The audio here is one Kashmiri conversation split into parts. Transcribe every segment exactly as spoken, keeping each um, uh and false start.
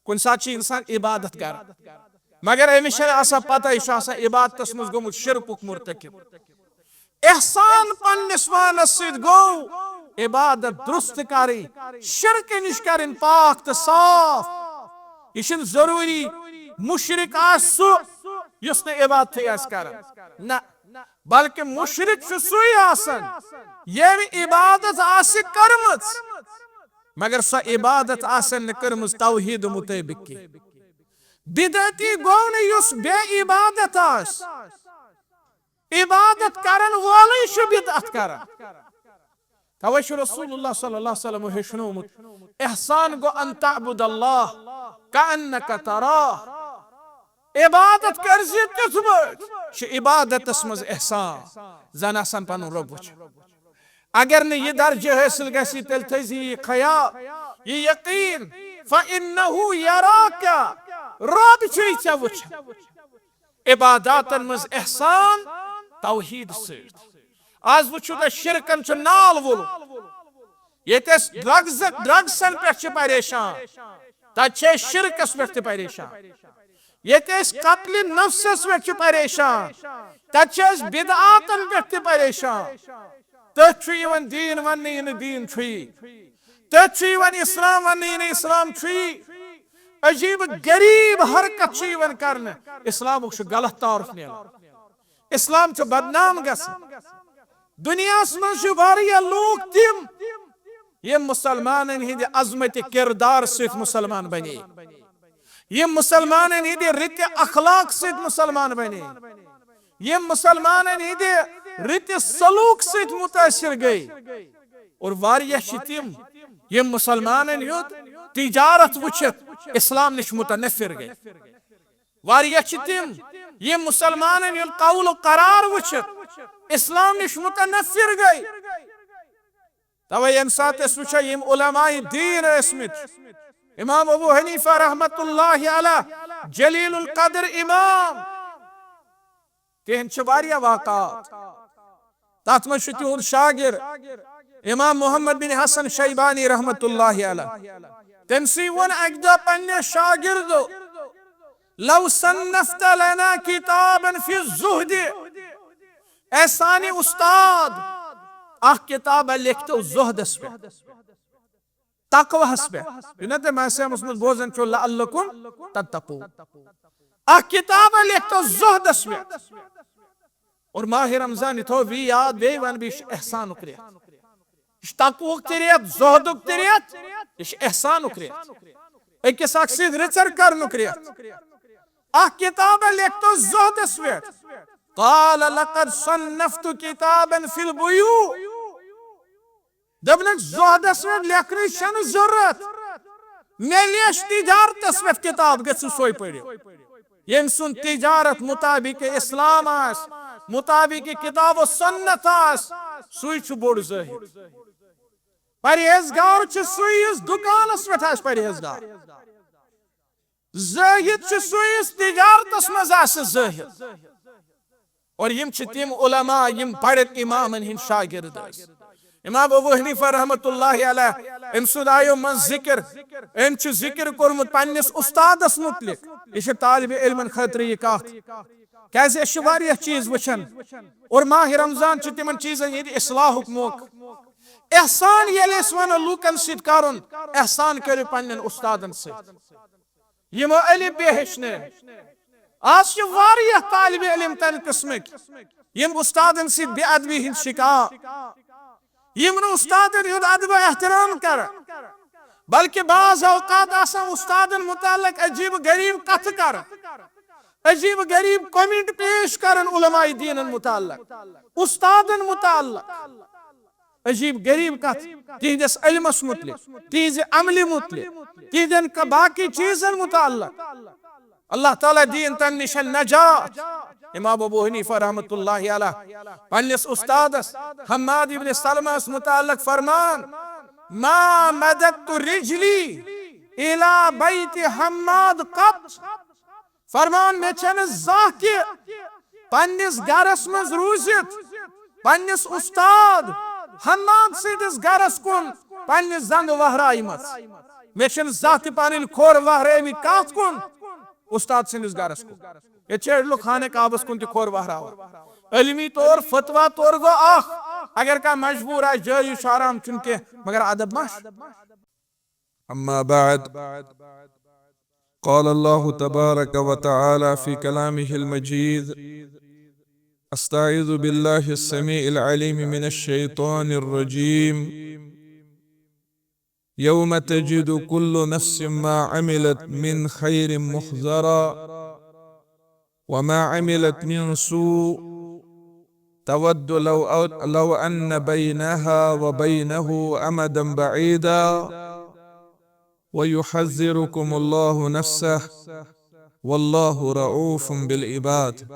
کُنہِ ساتہٕ چھُ انسان عبادت کران، مگر أمِس چھنہٕ آسان پتہ، یہِ چھُ آسان عبادتس منٛز گوٚمُت شرکُک مرتکب۔ احسان پننِس پانس سۭتۍ گوٚو عبادت درست کرٕنۍ، شرکہٕ نِش کرٕنۍ پاک تہٕ صاف۔ یہِ چھُنہٕ ضروٗری مُشرِک آسہِ سُہ یُس نہٕ عبادتھٕے آسہِ کران، نہ، بلکہِ مُشرِک چھُ سُے آسان ییٚمۍ عبادت آسہِ کٔرمٕژ، مگر سۄ عبادت آسن نہٕ کٔرمٕژ توحید مطٲبق کینٛہہ۔ بدعتی گوٚو نہٕ یُس بے عبادت آسہِ، عبادت کرن وولٕے چھُ بدعت کران۔ توے چھُ رسول اللہ صلی اللہ علیہ وسلم ہیٚچھنومُت، احسان گوٚو ان تعبد اللہ کأنک تراہ۔ عبادت کٔرزِ تِتھ پٲٹھۍ، چھُ عبادتس منٛز احسان، زن آسان پنُن رۄب وٕچھان۔ اگر نہٕ یہِ درجہٕ حٲصِل گژھِ، تیٚلہِ تھٲیزِ یہِ خیال، یہِ یقین، فإنه یراک، رۄب چھُے ژےٚ وٕچھان۔ عباداتن منٛز احسان توحید سۭتۍ۔ آز وٕچھِو تُہۍ، شرکن چھُ نال وولمُت۔ ییٚتہِ أسۍ ڈرگز، ڈرگزن پٮ۪ٹھ چھِ پریشان، تتہِ چھِ أسۍ شرکس پٮ۪ٹھ تہِ پریشان۔ ییٚتہِ أسۍ قتلِ نفسس پٮ۪ٹھ چھِ پریشان، تتہِ چھِ أسۍ بدعاتن پٮ۪ٹھ تہِ پریشان۔ تٔتھۍ چھُ یِوان دیٖن وننہٕ، یہِ نہٕ دیٖن چھُیی۔ تٔتھۍ چھُ یِوان اسلام وننہٕ، یہِ نہٕ اسلام چھُیی۔ عجیب غریب حرکت چھِ یِوان کرنہٕ، اسلامُک چھُ غلط تعارف نیران، اسلام چھُ بدنام گژھان۔ دُنیاہس منٛز چھِ واریاہ لوٗکھ تِم، یِم مسلمانن ہٕنٛدِ عظمتِ کردار سۭتۍ مسلمان بنے، یِم مسلمانن ہٕنٛدِ رٕتہِ اخلاق سۭتۍ مسلمان بنے، یِم مسلمانن ہٕنٛدِ رٕتہِ سلوک سۭتۍ متٲثر گٔے۔ اور واریاہ چھِ تِم، یِم مسلمانن ہُنٛد تجارت وٕچھِتھ اسلام نِش متنفر گٔے۔ واریاہ چھِ تِم، یِم مسلمانن ہُنٛد قول و قرار وٕچھِتھ اسلام نِش متنفر گٔے۔ توے ییٚمہِ ساتہٕ أسۍ وٕچھو، یِم علماء دیٖن ٲسمٕتۍ، امام ابو حنیفہ رحمت اللہ علیہ، جلیل القدر امام، تِہنٛدۍ چھِ واریاہ واقعات۔ تتھ منٛز چھُ تِہُنٛد شاگرد امام محمد بن حسن شیبانی رحمت اللہ علیہ۔ تٔمۍ سٕے ووٚن اکہِ دۄہ پننہِ شاگردو، "لو صنفت لنا کتابا فی الزہد"، اے سانہِ استاد، اکھ کتابہ لیکھتو زہدس پٮ۪ٹھ، تقوہس پٮ۪ٹھ، یہِ نہ تۄہہِ ماہِ صیامس منٛز بوزان چھو، "لعلکم تتقون"۔ اکھ کتابہ لیکھتو زہدس پٮ۪ٹھ۔ اور ماہِ رمضان یہِ تھاو بیٚیہِ یاد، بیٚیہِ ونہٕ بہٕ، یہِ چھُ احسانُک رٮ۪تھ۔ یہِ چھُ تقوہُک تہِ رٮ۪تھ، زہدُک تہِ رٮ۪تھ، یہِ چھُ احسانُک رٮ۪تھ۔ أکِس اکھ سۭتۍ رٕژر کرنُک رٮ۪تھ۔ اکھ کتابہ لیکھتو زہدس پٮ۪ٹھ۔ قال لقد صنفت کتابا فی البیوع۔ دوٚپنَکھ، زہدس پٮ۪ٹھ لیکھنٕچ چھَنہٕ ضروٗرت۔ مےٚ لیچھ تجارتس پٮ۪ٹھ کتاب، گٔژھِو سۄے پٔرِو۔ ییٚمۍ سُنٛد تجارت مطابق اسلام آسہِ، مطابق کتاب و سنت آسہِ، سُے چھُ بوٚڑ زٲہد۔ پرہیزگار چھُ سُے، یُس دُکانس پٮ۪ٹھ آسہِ پرہیزگار۔ زٲہد چھُ سُے، یُس تجارتس منٛز آسہِ زٲہد۔ اور یِم چھِ تِم علماء، یِم بڑٮ۪ن امامن ہٕنٛدۍ شاگرد ٲسۍ۔ امام ابو حنیفہ رحمت اللہ علیہ، أمۍ سُنٛد آیو منٛز ذکر، أمۍ چھُ ذکر کوٚرمُت پننِس استادس متعلق۔ یہِ چھِ طالب علمن خٲطرٕ یہِ کتھ، کیازِ أسۍ چھِ واریاہ چیٖز وٕچھان، اور ماہِ رمضان چھُ تِمن چیٖزن ہٕنٛدِ اصلاحُک موقعہٕ۔ احسان ییٚلہِ أسۍ ونو لوٗکن سۭتۍ کرُن، احسان کٔرِو پننٮ۪ن استادن سۭتۍ۔ یِمو الف بے ہیٚچھنٲے۔ آز چھِ واریاہ طالب علم تَمہِ قٕسمٕکۍ، یِم اُستادن سۭتۍ بے ادبی ہٕنٛدۍ شِکار، یِم نہٕ اُستادن ہُنٛد ادب و احترام کران، بلکہِ بعض اوقات آسان اُستادن مُتعلق عجیٖب غریٖب کتھٕ کران، عجیٖب غریٖب comment پیش کران علماء دیٖنن مُتعلق، اُستادن مُتعلق۔ عجیٖب غریٖب کتھ، تِہنٛدِس علمس متعلق، تِہنٛزِ عملہِ متعلق، تِہنٛدٮ۪ن ک-، باقی چیٖزن متعلق۔ اللہ تعالیٰ دِیِن تمہِ نِش نجات۔ امام ابو حنیفہ رحمۃ اللہ علیہ پننِس استادس حماد ابن سلمہس متعلق فرمان، "ما مددت رجلی الی بیت حماد قط"۔ فرمان، مےٚ چھَنہٕ زانٛہہ تہِ پننِس گرس منٛز روٗزِتھ پننِس اُستاد حماد سٕنٛدِس گرس کُن پننہِ زنٛگہٕ وہرایمژ۔ مےٚ چھِنہٕ زانٛہہ تہِ پنٕنۍ کھۄر وہرٲومٕتۍ کتھ کُن، استاد سٕنٛدِس گرس کُن۔ ییٚتہِ چھِ أڑۍ لُکھ خانہ کعبس کُن تہِ کھۄر وہراوان۔ علمی طور، فتویٰ طور گوٚو اکھ، اگر کانٛہہ مجبور آسہِ، جٲیز چھُ، حرام چھُنہٕ کینٛہہ، مگر ادب ما چھُ؟ أما بعد، قال الله تبارك وتعالى في كلامه المجيد: أستعيذ بالله السميع العليم من الشيطان الرجيم. يوم تجد كل نفس ما عملت من خير محضرا وما عملت من سوء تود لو، لو أن بينها وبينه أمدا بعيدا ويحذركم الله نفسه والله رءوف بالعباد.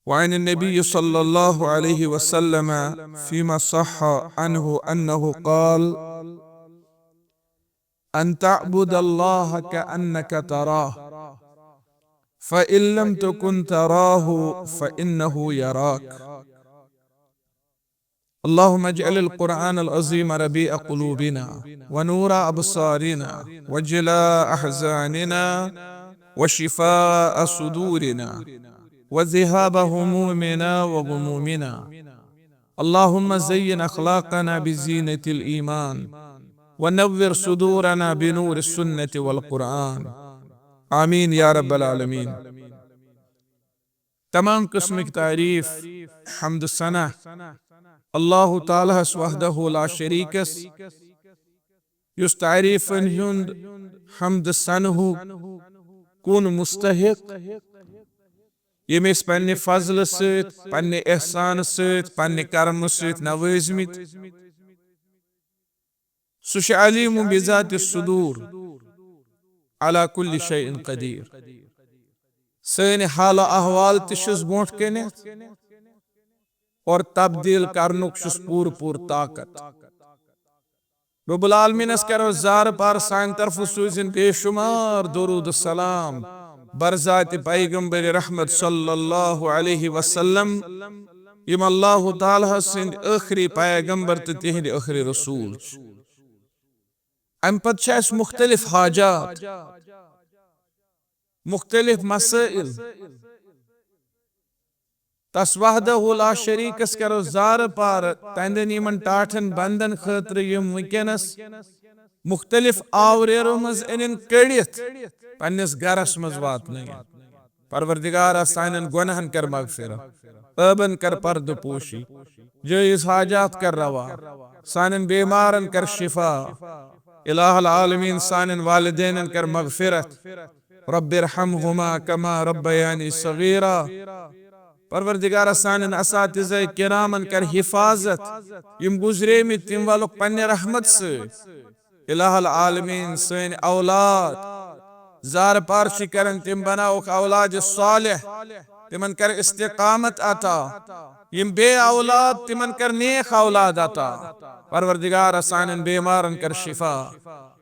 وعن النبي صلى الله عليه وسلم فيما صح عنه أنه قال: أن تعبد الله كأنك تراه، فإن لم تكن تراه فإنه يراك. اللهم اجعل القرآن العظيم ربيع قلوبنا ونور أبصارنا وجلاء أحزاننا وشفاء صدورنا وذهاب همومنا وغمومنا. اللهم زين أخلاقنا بزينة الإيمان ونور صدورنا بنور السنة والقرآن. آمين يا رب العالمين. تمام قسمٕکۍ تعریٖف، حمد ثنا اللہ تعالیٰ ہس وحدہ لا شریٖکس، یُس تعریٖفن ہُنٛد، حمد ثناہُک کُن مستحق، ییٚمۍ أسۍ پننہِ فضلہٕ سۭتۍ، پننہِ احسانہٕ سۭتۍ، پننہِ کرمہٕ سۭتۍ نوٲزمٕتۍ۔ سُہ چھُ علیم بذات الصدور، علی کل شیء قدیر۔ سٲنۍ حال و احوال تہِ چھُس برونٛٹھ کَنٮ۪تھ اور تبدیٖل کرنُک چھُس پوٗرٕ پوٗرٕ طاقت۔ رب العالمینس کرو زارٕ پار، سانہِ طرفہٕ سوٗزِن بے شمار درود و سلام برذات پیغمبر رحمت صلی اللہ علیہ وسلم، یِم اللہ تعالیٰ سٕنٛدۍ ٲخری پیغمبر تہٕ تِہنٛدۍ ٲخری رسول چھِ۔ امہِ پتہٕ چھِ اسہِ مختلف حاجات، مختلف مسائل۔ تس وحدہ لا شریٖکس کرو زارٕ پار، تہنٛدٮ۪ن یِمن ٹاٹھن بندن خٲطرٕ، یِم وٕنکیٚنس مختلف آوریرو منٛز أنِن کٔڑِتھ پننِس گرس منٛز واتنٲیِن۔ پروردگارا، سانٮ۪ن گۄناہن کر مغفرت، عٲبن کر پردٕ پوشی، جٲیز حاجات کر روا، سانٮ۪ن بیمارن کر شفا۔ الہ العالمین، سانٮ۪ن والدینن کر مغفرت۔ رب ارحمہما کما ربیانی صغیرا۔ پروردگارا، سانٮ۪ن اساتذہ کرامن کر حفاظت، یِم گزریمٕتۍ تِم ولُکھ پننہِ رحمت سۭتۍ۔ الہ العالمین، سٲنۍ اولاد زارٕ پار چھِ کران، تِم بناوکھ اولاد صالح، تِمن کر استقامت عطا۔ یِم بے اولاد، تِمن کر نیک اولاد عطا۔ پروردگار، سانٮ۪ن بیمارن کر شفا،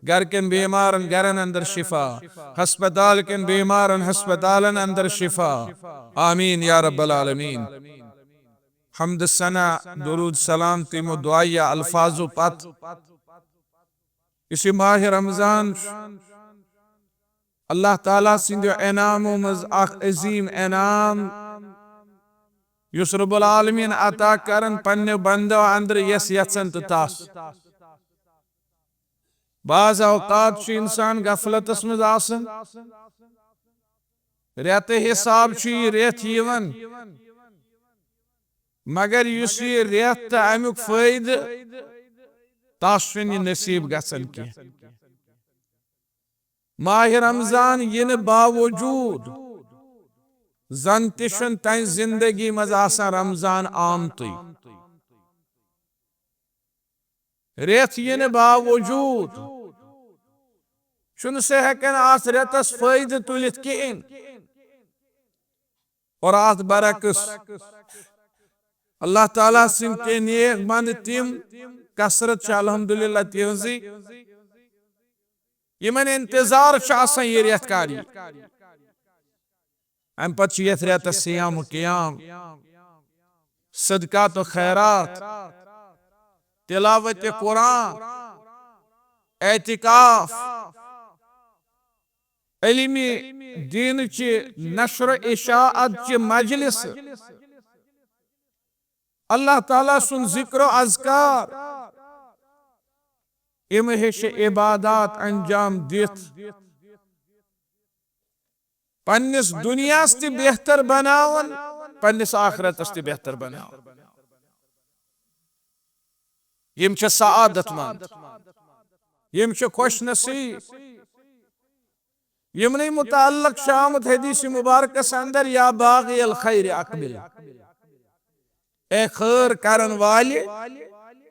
گرکٮ۪ن بیمارن گرن اندر شفا، ہسپتال کٮ۪ن بیمارن ہسپتالن اندر شفا۔ آمین یا رب العالمین۔ حمد ثنا، درود سلام تہٕ یِمو دعایہ الفاظو پتہٕ، یُس یہِ ماہِ رمضان چھُ، اللہ تعالیٰ سٕنٛدیو انعامو منٛز اکھ عظیم انعام، یُس رب العالمین عطا کرن پننیو بندو اندر یس یژھن تہٕ تس۔ بعض اوقات چھُ انسان غفلتس منٛز آسان، رٮ۪تہٕ حساب چھُ یہِ رٮ۪تھ یِوان، مگر یُس یہِ رٮ۪تھ تہٕ امیُک فٲیدٕ، تس چھُنہٕ یہِ نصیب گژھان کینٛہہ۔ ماہِ رمضان یِنہٕ باوجوٗد زن تہِ چھُنہٕ تہنٛزِ زندگی منٛز آسان رمضان آمتُے۔ رٮ۪تھ یِنہٕ باوجوٗد چھُنہٕ سُہ ہٮ۪کان اتھ رٮ۪تس فٲیدٕ تُلِتھ کِہیٖنۍ۔ اور اتھ برعکس، اللہ تعالیٰ سٕنٛدۍ کینٛہہ نیک بندٕ تِم، کثرت چھِ الحمدللہ تِہنٛزٕے، یِمن انتظار چھُ آسان یہِ رٮ۪تھ کر یی۔ امہِ پتہٕ چھُ یتھ رٮ۪تس صیام و قیام، صدقات و خیرات، تلاوت قرآن، اعتکاف، علم دین چہ نشر و اشاعت چہ مجلس، اللہ تعالیٰ سن ذکر و اذکار، یم ہش عبادات انجام دتھ پننس دنیاس تہ بہتر بناون، پننس آخرتس تہ بہتر بناون۔ یم چھ سعادت مند، یم چھ خوش نصیب۔ یمنی متعلق چھ آمت حدیث مبارکس اندر، یا باغی الخیر اقبل، اے خیر کرن والہ،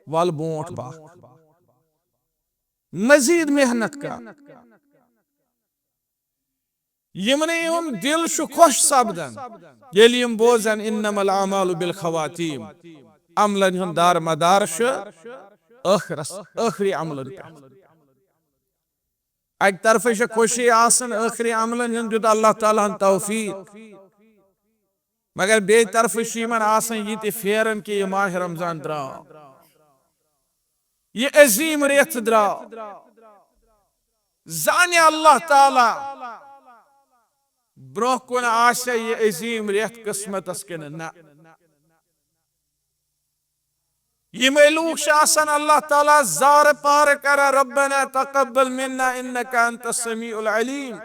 ول برونٹھ پکھ، مزید محنت کر۔ یمنی ہند دل چھ خوش سپدان ییلہ یم بوزان، انما الاعمال بالخواتیم، عملن ہند دار مدار چھ ٲخرس، ٲخری عملن پٮ۪ٹھ۔ اکہ طرفہ چھ خوشی آسان، ٲخری عملن ہند دیت اللہ تعالیٰ ہن توفیق، مگر بیٚیہِ طرفہٕ چھُ یِمن آسان یہِ تہِ پھیران کہِ یہِ ماہِ رمضان درٛاو، یہِ عظیٖم رٮ۪تھ درٛاو۔ زانہِ اللہ تعالیٰ برونٛہہ کُن آسیا یہِ عظیٖم رٮ۪تھ قٕسمتس کِنہٕ نہ۔ یِمے لوٗکھ چھِ آسان اللہ تعالیٰ زارٕ پارٕ کران، ربنا تقبل منا انک انت السمیع العلیم۔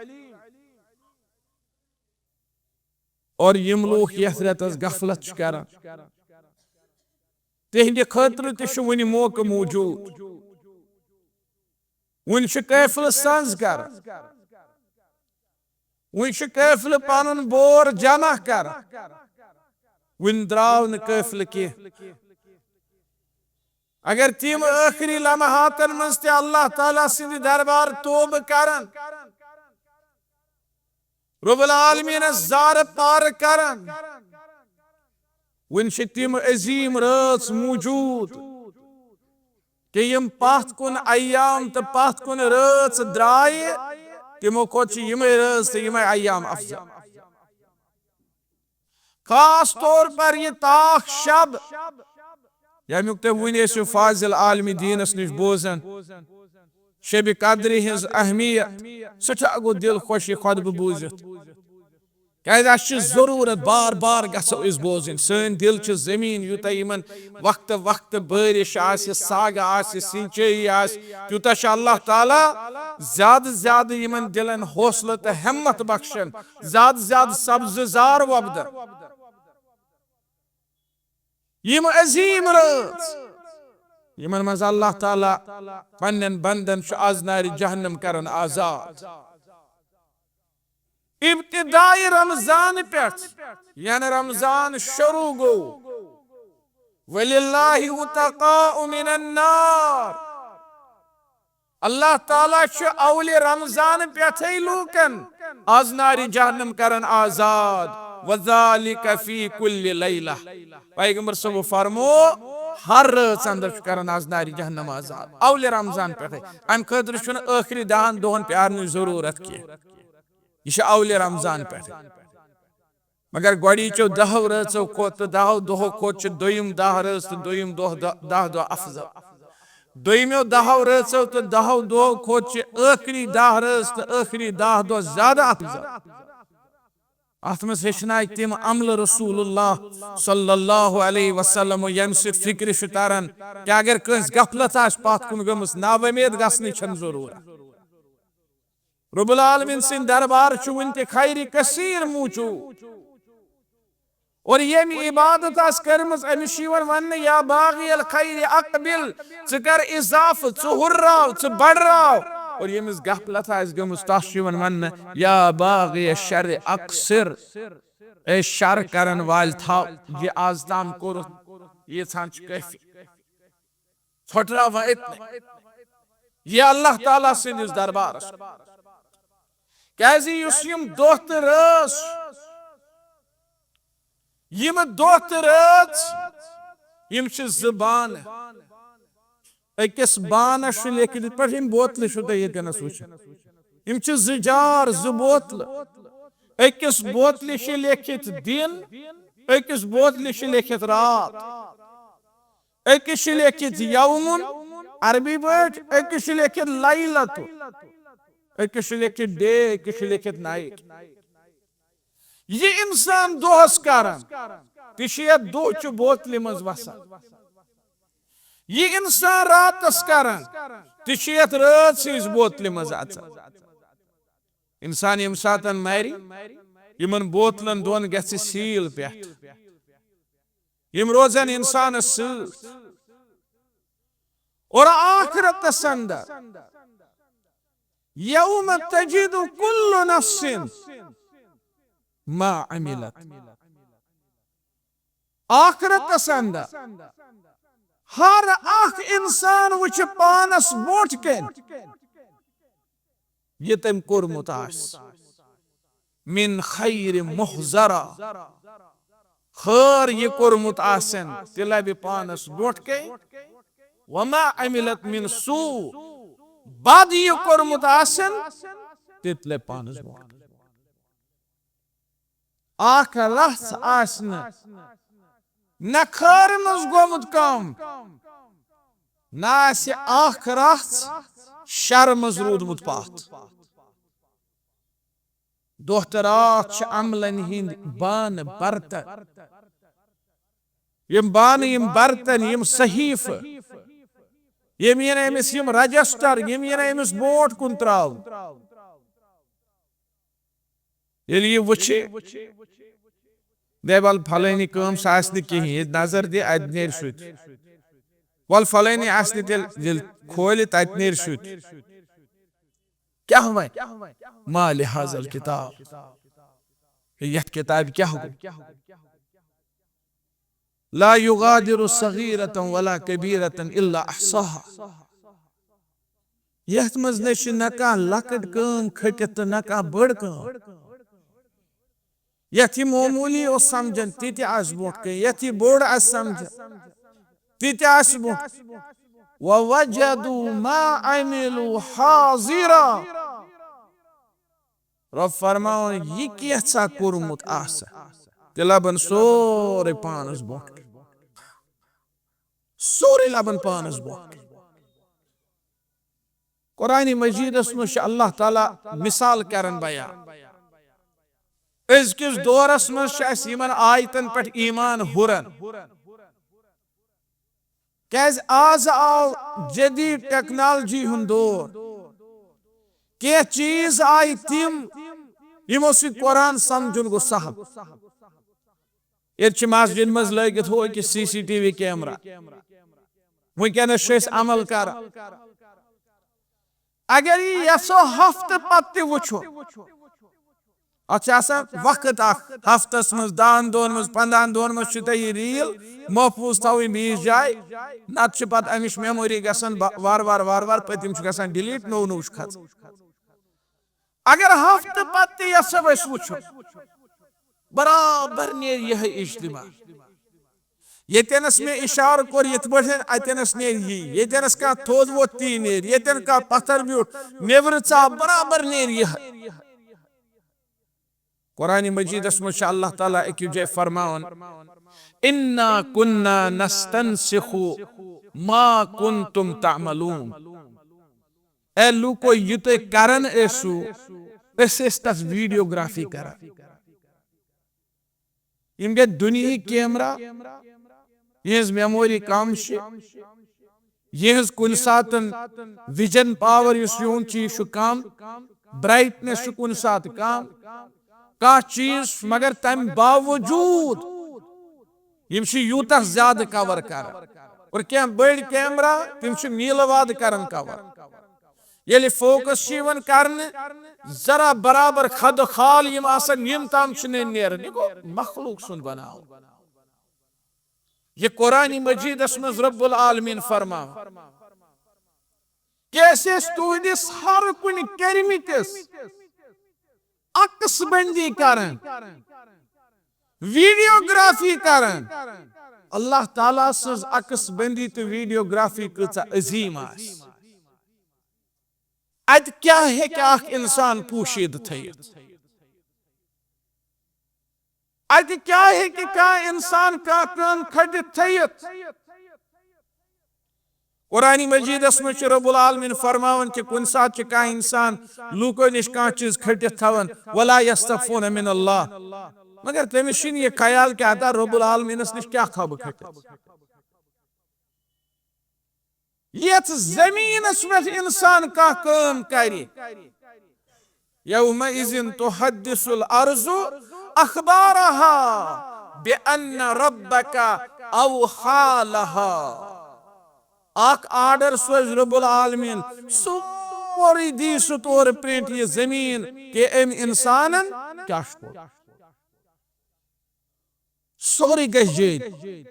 اور یِم لوٗکھ یتھ رٮ۪تس غفلت چھِ کران، تِہنٛدِ خٲطرٕ تہِ چھُ وُنہِ موقعہٕ موجود۔ وُنہِ چھُ قٲفلہٕ سنٛز کران، وُنہِ چھُ قٲفلہٕ پنُن بور جمع کران، وُنہِ درٛاو نہٕ قٲفلہٕ کینٛہہ۔ اگر تِم ٲخری لمحاتن منٛز تہِ اللہ تعالیٰ سٕنٛدِ دربار توبہٕ کرن، رب العالمینس زارٕ پارٕ کرن، وُنہِ چھِ تِم عظیٖم رٲژ موجود کہِ یِم پتھ کُن ایام تہٕ پتھ کُن رٲژ درٛایہِ، تِمو کھۄتہٕ چھِ یِمے رٲژ تہٕ یِمے ایام افضل۔ خاص طور پر یہِ تاخ شب، ییٚمیُک تُہۍ وُنہِ ٲسِو فاضل عالمِ دیٖنس نِش بوزان، شبِ قدرِ ہٕنٛز اہمیت، سٮ۪ٹھاہ گوٚو دِل خۄش یہِ خطبہٕ بوٗزِتھ۔ کیازِ اَسہِ چھِ ضروٗرت، بار بار گژھو أسۍ بوزٕنۍ۔ سٲنۍ دِل چھِ زٔمیٖن، یوٗتاہ یِمن وقتہٕ وقتہٕ بٲرِش آسہِ، سگ آسہِ، سِنچٲیی آسہِ، تیوٗتاہ چھُ اللہ تعالیٰ زیادٕ زیادٕ یِمن دِلن حوصلہٕ تہٕ ہمت بخشان، زیادٕ زیادٕ سبزٕ زار وۄپدان۔ یِم عظیٖم رٲژ، یِمن منٛز اللہ تعالیٰ پننٮ۪ن بندن چھُ از نارِ جہنم کران آزاد۔ ابتدائی رمضان پٮ۪ٹھ، یعنی رمضان شروع گوٚو، وللہ عتقاء من النار، اللہ تعالیٰ چھُ اولِ رمضان پٮ۪ٹھے لوٗکن از نارِ جہنم کران آزاد، وذالک فی کل لیلہ۔ پیغمبر صٲب فرمو، ہر رٲژ اندر چھُ کران از نارِ جہنم آزاد، اولِ رمضان پٮ۪ٹھے۔ امہِ خٲطرٕ چھُنہٕ ٲخری دہن دۄہن پیارنٕچ ضروٗرت کینٛہہ، یہِ چھُ اولِ رمضان پٮ۪ٹھے۔ مگر گۄڈٕنِچو دہو رٲژو کھۄتہٕ تہٕ دہو دۄہو کھۄتہٕ چھُ دوٚیِم دَہ رٲژ تہٕ دوٚیِم دۄہ، دۄہ، دَہ دۄہ افضل۔ دوٚیِمیو دہو رٲژو تہٕ دہو دۄہو کھۄتہٕ چھِ ٲخری دَہ رٲژ تہٕ ٲخری دَہ دۄہ زیادٕ افضل۔ اتھ منٛز ہیٚچھنایہِ تِم عملہٕ رسول اللہ صلی اللہ علیہ وسلم، ییٚمہِ سۭتۍ فکرِ چھُ تران کہِ اگر کٲنٛسہِ غفلت آسہِ پتھ کُن گٔمٕژ، ناوۄمید گژھنٕچ چھنہٕ ضروٗرت۔ رب العالمین سٕنٛدِ دربار چھُ وُنہِ تہِ خیرِ کثیر موجود۔ اور ییٚمہِ عبادت آسہِ کٔرمٕژ، أمِس چھُ یِوان وننہٕ، یا باغی الخیر اقبل، ژٕ کر اضافہٕ، ژٕ ہُرراو، ژٕ بڑراو۔ اور ییٚمِس غفلت آسہِ گٔمٕژ، تس چھُ یِوان وننہٕ، یا باغی الشر اقصر، اے شر کرن والہِ، تھاو، یہِ از تام کوٚرُتھ، ییٖژہن چھُ کٲفی۔ ژھۄٹراو وۄنۍ أتنٕے۔ یہِ اللہ تعالیٰ سٕنٛدِس دربارس۔ کیازِ یُس یِم دۄہ تہٕ رٲژ، یِم دۄہ تہٕ رٲژ، یِم چھِ زٕ بانہٕ۔ أکِس بانس چھُ لیکھِتھ، یِتھ پٲٹھۍ یِم بوتلہٕ چھِو تُہۍ ییٚتٮ۪نس وٕچھان۔ یِم چھِ زٕ جار، زٕ بوتلہٕ۔ أکِس بوتلہِ چھِ لیکھِتھ دِن، أکِس بوتلہِ چھِ لیکھِتھ راتھ۔ أکِس چھِ لیکھِتھ یومُن، عربی پٲٹھۍ أکِس چھُ لیٚکھِتھ لیلہ، أکِس چھُ لیٚکھِتھ ڈے، أکِس چھُ لیٚکھِتھ نایٹ۔ یہِ انسان دۄہس کران، تہِ چھُ یتھ دۄہ چہِ بوتلہِ منٛز وسان۔ یہِ انسان راتس کران، تہِ چھُ یتھ رٲژ ہٕنٛز بوتلہِ منٛز اژان۔ انسان ییٚمہِ ساتن مرِ، یِمن بوتلن دۄن گژھِ سیٖل پٮ۪ٹھ، یِم روزن انسانس سۭتۍ۔ اور آخرتس اندر، یوم تجد کل نفس ما عملت، آخرتس اندر ہر اکھ انسان وٕچھِ پانس برونٛٹھ کن یہِ تٔمۍ کوٚرمُت آسہِ، من خیر محضرا، خٲر یہِ کوٚرمُت آسن، تہِ لبہِ پانس برونٛٹھ کن، وما عملت من سوء، بد یہِ کوٚرمُت آسن، تہِ تہِ لبہِ پانس برونٛٹھ کن۔ اکھ رژھ آسہِ نہٕ نہ خٲرِ منٛز گوٚمُت کم، نہ آسہِ اکھ رژھ شرٕ منٛز روٗدمُت پتھ۔ دۄہ تہٕ راتھ چھِ عملن ہٕنٛدۍ بانہٕ برتن، یِم بانہٕ، یِم برتن، یِم صحیفہٕ، یِم یِن أمِس، یِم رجسٹر، یِم یِن أمِس برونٛٹھ کُن ترٛاونہٕ۔ ییٚلہِ یہِ وٕچھِ، دَپہِ، "وَلہٕ فلٲنی کٲم سۄ آسہِ نہٕ کِہیٖنۍ، ییٚتہِ نظر دِ، اَتہِ نیرِ سُہ تہِ۔ وَلہٕ فلٲنی آسہِ نہٕ تیٚلہِ، ییٚلہِ کھولہِ، تَتہِ نیرِ سُہ تہِ۔" کیٛاہ وَنہِ؟ "ما لہذا الکتاب"، یَتھ کِتابہِ کیٛاہ گوٚو؟ لا یغادر صغیرة ولا کبیرة الا احصاها۔ یتھ منٛز نہ چھِ نہ کانٛہہ لۄکٕٹ کٲم کھٔٹِتھ تہٕ نہ کانٛہہ بٔڑ کٲم۔ یتھ یہِ معموٗلی اوس سمجھان، تہِ تہِ آسہِ برونٛٹھ کَنہِ۔ یتھ یہِ بوٚڑ آسہِ سمجھان، تہِ تہِ آسہِ برونٛٹھ۔ ووجدوا ما عملوا حاضرا۔ رۄب فرماوان، یہِ کینٛژھا کوٚرمُت آسہِ، تہِ لبن سورُے پانس برونٛٹھ۔ سورُے لبن پانس برونٛٹھ۔ قرآن مجیدس منٛز چھُ اللہ تعالیٰ مثال کران بیان۔ أزکِس دورس منٛز چھُ اَسہِ یِمن آیتن پٮ۪ٹھ ایمان ہُران۔ کیازِ آز آو جدید ٹیکنالوجی ہُنٛد دور۔ کینٛہہ چیٖز آیہِ تِم، یِمو سۭتۍ قرآن سمجھُن گوٚو سہل۔ ییٚتہِ چھِ مسجد منٛز لٲگِتھ ہُہ أکِس C C T V camera. وٕنکیٚنس چھِ أسۍ عمل کران۔ اگر یہِ یژھو ہفتہٕ پتہٕ تہِ وٕچھو، اتھ چھُ آسان وقت اکھ، ہفتس منٛز، دہن دۄہن منٛز، پنٛدہن دۄہن منٛز چھِ تۄہہِ یہِ ریٖل محفوظ تھاوٕنۍ بیٚیِس جایہِ، نتہٕ چھِ پتہٕ امِچ میموری گژھان با-، وارٕ وارٕ وارٕ وارٕ، پٔتِم چھُ گژھان ڈیلیٹ، نوٚو نوٚو چھُ کھژان۔ اگر ہفتہٕ پتہٕ تہِ یژھو أسۍ وٕچھو، برابر نیرِ یِہے اجتماع۔ ییٚتٮ۪نس مےٚ اشارٕ کوٚر یِتھ پٲٹھۍ، اتٮ۪نس نیرِ یی۔ ییٚتٮ۪نس کانٛہہ تھوٚد ووٚتھ، تی نیرِ۔ ییٚتٮ۪ن کانٛہہ پتھر بیوٗٹھ، نیبرٕ ژاو، برابر نیرِ یِہے۔ قرآن مجیدس منٛز چھُ اللہ تعالیٰ أکِس جایہِ فرماوان، "انا کنا نستنسخ ما کنتم تعملون"۔ اے لوٗکو، یہِ تُہۍ کران ٲسِو، أسۍ ٲسۍ تَتھ ویڈیوگرافی کران۔ یِم گٔے دُنیہٕکۍ کیمرہ، یِہٕنٛز میموری کم چھِ، یِہٕنٛز کُنہِ ساتہٕ ویژن پاور، یُس یِہُنٛد چیٖز چھُ کم، برائٹنس چھُ کُنہِ ساتہٕ کم، کانٛہہ چیٖز، مگر تَمہِ باوجوٗد یِم چھِ یوٗتاہ زیادٕ کور کران۔ اور کینٛہہ بٔڑۍ کیمرہ، تِم چھِ میٖلہٕ وادٕ کران کور۔ ییٚلہِ فوکس چھِ یِوان کرنہٕ، ذرا برابر خد و خال یِم آسان، یِم تام چھِنہٕ نیران۔ یہِ گوٚو مخلوق سُنٛد بناوُن۔ یہِ قرآن مجیدس منٛز رب العالمین فرماوان، کہِ أسۍ ٲسۍ تُہنٛدِس ہر کُنہِ کٔرمٕتِس عکس بندی کران، ویڈیوگرافی کران۔ اللہ تعالیٰ سٕنٛز عکس بندی تہٕ ویڈیوگرافی کۭژاہ عظیم آسہِ۔ اتہِ کیٛاہ ہیٚکہِ اکھ انسان پوٗشیدٕ تھٲیِتھ؟ اتہِ کیٛاہ ہیٚکہِ کانٛہہ انسان کانٛہہ کٲم کھٹِتھ تھٲیِتھ؟ قرآن مجیدس منٛز چھُ رب العالمین فرماوان کہِ کُنہِ ساتہٕ چھُ کانٛہہ انسان لوٗکو نِش کانٛہہ چیٖز کھٔٹِتھ تھاوان، ولا یستخفون من اللہ، مگر تٔمِس چھُنہٕ یہِ خیال کہِ ہتا رب العالمینس نِش کیٛاہ تھاوٕ بہٕ کھٔٹِتھ۔ یتھ زمینس پٮ۪ٹھ انسان کانٛہہ کٲم کرِ، یومئذ تحدث الارض اخبارها بان ربک اوحی لها۔ اکھ آرڈر سوزِ رب العالمین، سورُے دی سُہ تورٕ پرنٹ، یہِ زمین، کہِ أمۍ انسانن کیٛاہ چھُ کوٚرمُت۔ سورُے گژھِ جٲری۔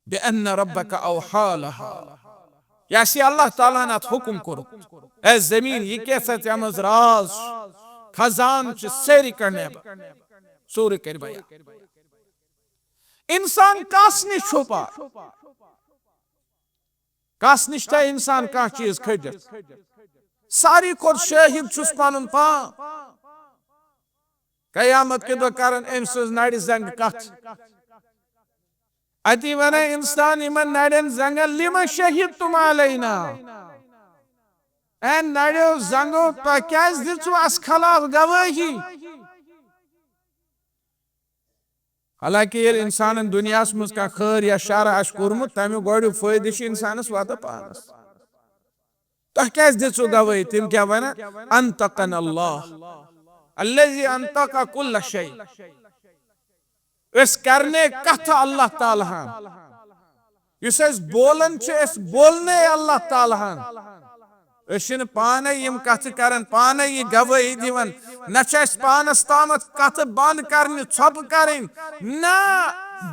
بأن ربک اوحی لها۔ یہِ آسہِ اللہ تعالیٰ ہن اتھ حکم کوٚرمُت، اے زمین، یہِ کیٛاہ سا ژےٚ منٛز راز چھُ، خزان چھُ، سٲری کڑنہٕ بہٕ، سورُے کرِ بیان۔ انسان کس نِش چھُپا؟ کس نِش تھایہِ انسان کانٛہہ چیٖز کھٔٹِتھ؟ ساروی کھۄتہٕ شٲہد چھُس پنُن پان۔ قیامت کہِ دۄہ کرن أمۍ سٕنٛز نرِ زنٛگہٕ کتھ۔ اتی ونن انسان یِمن نرٮ۪ن زنٛگن، لم شہدتم علینا؟ اے نرٮ۪و زنٛگو، تۄہہِ کیٛازِ دِژوٕ اَسہِ خلاف گوٲہی؟ حالانکہ ییٚلہِ انسانن دنیاہس منٛز کانٛہہ خٲر یا شر آسہِ کوٚرمُت، تمیُک گۄڈنیُک فٲیدٕ چھُ انسانس واتان پانس۔ تۄہہِ کیٛازِ دِژوٕ گوٲہی؟ تِم کیٛاہ ونان؟ انطقنا اللہ الذی انطق کل شیء۔ أسۍ کرنے کتھٕ اللہ تعالیٰ ہن، یُس أسۍ بولان چھِ، أسۍ بولنے اللہ تعالیٰ ہن۔ أسۍ چھِنہٕ پانے یِم کتھٕ کران، پانے یہِ گوٲہی دِوان۔ نہ چھِ اَسہِ پانس تامتھ کتھٕ بند کرنہِ، ژھۄپہٕ کرٕنۍ، نہ،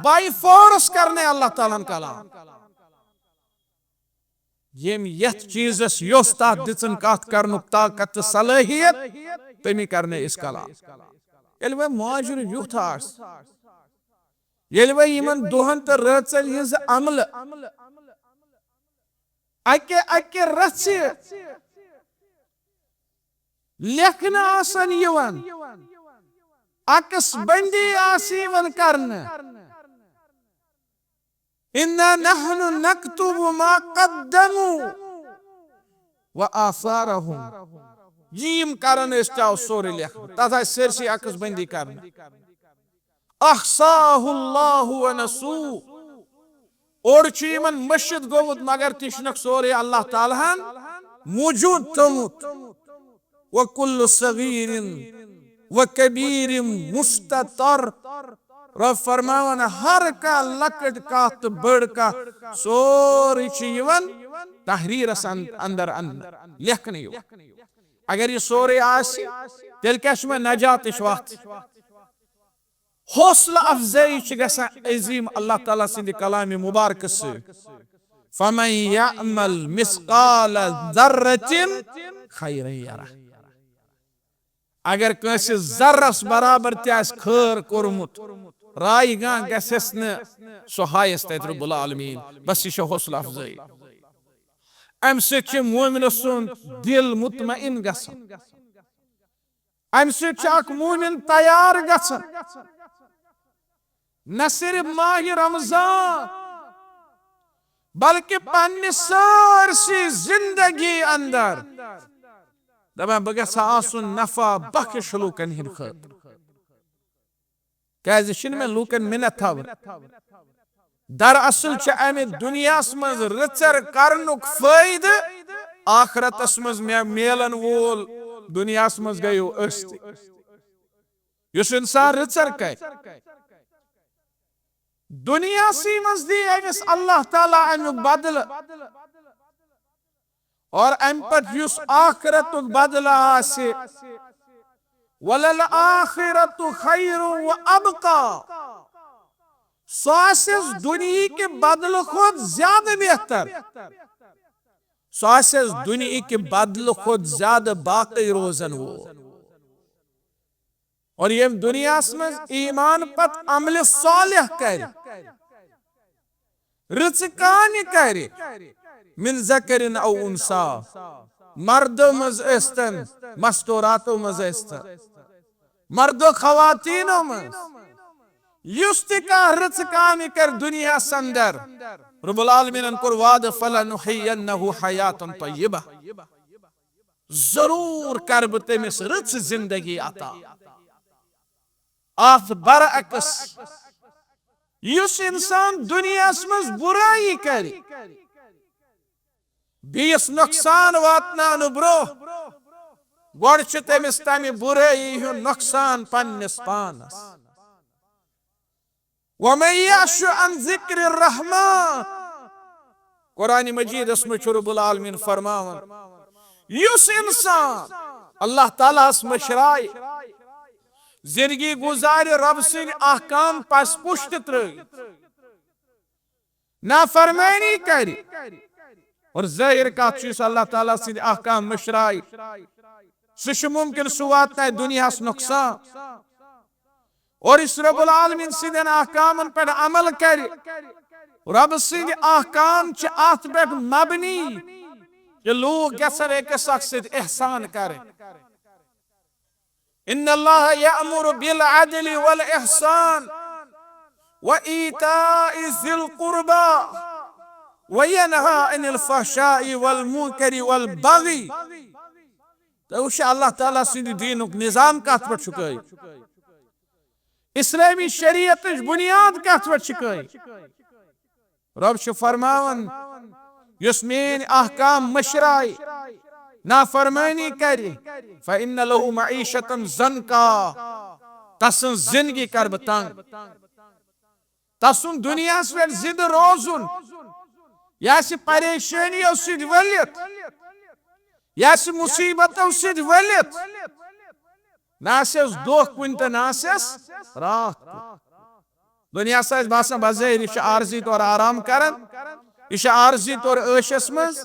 بائی فورس کرنے اللہ تعالیٰ ہن کلام۔ ییٚمۍ یتھ چیٖزس یۄس تتھ دِژٕن کتھ کرنُک طاقت تہٕ صلٲحیت، تٔمی کرنے أسۍ کلام۔ ییٚلہِ وۄنۍ معاشرٕ یُتھ آسہِ، ییٚلہِ وۄنۍ یِمن دۄہن تہٕ رٲژن ہٕنٛز عملہٕ اکہِ اکہِ رژھِ لیکھنہٕ آسن یِوان، عکس بندی آسہِ یِوان کرنہٕ، انا نحن نکتب ما قدموا و آثارهم۔ یہِ یِم کرن ٲسۍ، تہِ آو سورُے لیکھنہٕ، تتھ آسہِ سٲرسٕے عکس بندی کرنہٕ۔ احصاہ اللہ و نسوہ۔ اوٚڑ چھُ یِمن مٔشِتھ گوٚمُت، مگر تہِ چھُنکھ سورُے اللہ تعالیٰ ہن موجود تھوٚمُت۔ وکل صغیر و کبیر مستطر۔ رب فرماوان، ہر کانٛہہ لۄکٕٹ کتھ تہٕ بٔڑ کتھ، سورُے چھُ یِوان تحریرس ان-، اندر اننہٕ، لیکھنہٕ یِوان۔ اگر یہِ سورُے آسہِ، تیٚلہِ کیٛاہ چھُ مےٚ نجاتٕچ وتھ؟ حوصلہٕ افزٲیی چھِ گژھان عظیم اللہ تعالیٰ سٕنٛدِ کلامِ مبارکہٕ سۭتۍ۔ فمن یعمل مثقال ذرة خیرا یرہ۔ اگر کٲنٛسہِ ذرس برابر تہِ آسہِ خٲر کوٚرمُت، رایگاں گژھٮ۪س نہٕ سُہ ہایس تتہِ رب العالمین۔ بس، یہِ چھےٚ حوصلہٕ افزٲیی۔ امہِ سۭتۍ چھِ مومنہٕ سُنٛد دل مطمئن گژھان۔ امہِ سۭتۍ چھُ اکھ مومن تیار گژھان، نہ صرف ماہِ رمضان، بلکہ پننہِ سٲرسٕے زندگی اندر دپان، بہٕ گژھٕ آسُن نفع بخش لوٗکن ہٕنٛدِ خٲطرٕ۔ کیازِ چھِنہٕ مےٚ لوٗکن مِنت تھاوٕنۍ؟ دراصل چھِ امہِ دُنیاہس منٛز رٕژر کرنُک فٲیدٕ، آخرتس منٛز مےٚ میلن وول دُنیاہس منٛز گٔیو أسۍ تہِ۔ یُس انسان رٕژر کرِ، دُنیاہسٕے منٛز دی أمِس اللہ تعالیٰ امیُک بدلہٕ۔ اور امہِ پتہٕ یُس آخرتُک بدلہٕ آسہِ، وللآخرۃ خیر و ابقیٰ، سُہ آسٮ۪س دُنیہکہِ بدلہٕ کھۄتہٕ زیادٕ بہتر، سُہ آسٮ۪س دُنیہکہِ بدلہٕ کھۄتہٕ زیادٕ باقی روزن وول۔ اور ییٚمۍ دُنیاہس منٛز ایمان پتہٕ عملِ صالح کرِ، رٕژٕ کامہِ کرِ، من ذکر او انثی، مردو منٛز ٲسۍتن، مستوراتو منٛز ٲسۍتن، مردو خواتینو منٛز، یُس تہِ کانٛہہ رٕژٕ کامہِ کرِ دُنیاہس اندر، رب العالمینن کوٚر وعدٕ، "فلنحیینہ حیاتاً طیبہ"، ضروٗر کرٕ بہٕ تٔمِس رٕژ زندگی عطا۔ اتھ برعکس، یُس انسان دُنیاہس منٛز بُرٲیی کرِ، بیٚیِس نۄقصان واتناونہٕ برٛونٛہہ، گۄڈٕ چھُ تٔمِس تمہِ بُرٲیی ہُنٛد نۄقصان پننِس پانس۔ ومن یعش عن ذکر الرحمن، قرآن مجیدس منٛز چھُ رب العالمین فرماوان، یُس انسان اللہ تعالیٰ ہس مٔشرایہِ، زندگی گُزارِ رب سٕنٛدۍ احکام پس پُش تہِ ترٲوِتھ، نافرمٲنی کرِ، اور ظٲہر کتھ چھُ، یُس اللہ تعالیٰ سٕنٛدۍ احکام مٔشرایہِ، سُہ چھُ ممکن سُہ واتنایہِ دُنیاہس نۄقصان۔ اور یُس رب العالمین سٕنٛدٮ۪ن احکامن پٮ۪ٹھ عمل کرِ، رب سٕنٛدۍ احکام چھِ اتھ پٮ۪ٹھ مبنی کہِ لوٗکھ گژھن أکِس اکھ سۭتۍ احسان کرٕنۍ۔ ان اللہ یأمر بالعدل والاحسان وایتاء ذی القربی وینہی عن الفحشاء والمنکر والبغی۔ تُہۍ وٕچھِو اللہ تعالیٰ سٕنٛدِ دیٖنُک نظام کتھ پٮ۪ٹھ چھُ قٲیِم، اسلٲمی شریعتٕچ بُنیاد کتھ پٮ۪ٹھ چھِ قٲیِم۔ رب چھُ فرماوان، یُس میٲنۍ احکام مٔشرایہِ، نافرمٲنی کرِ، فإن له معیشة ضنکا، تسٕنٛز زندگی کرٕ بہٕ تنگ۔ تسُنٛد دُنیاہس پٮ۪ٹھ زندٕ روزُن، یہِ آسہِ پریشٲنیو سۭتۍ ؤلِتھ، یہِ آسہِ مُصیبتو سۭتۍ ؤلِتھ، نہ آسٮ۪س دۄہ کُنہِ تہٕ نہ آسٮ۪س راتھ کُنہِ۔ دُنیاہس آسہِ باسان بظٲہر یہِ چھُ عارضی طور آرام کران، یہِ چھُ عارضی طور عٲشس منٛز،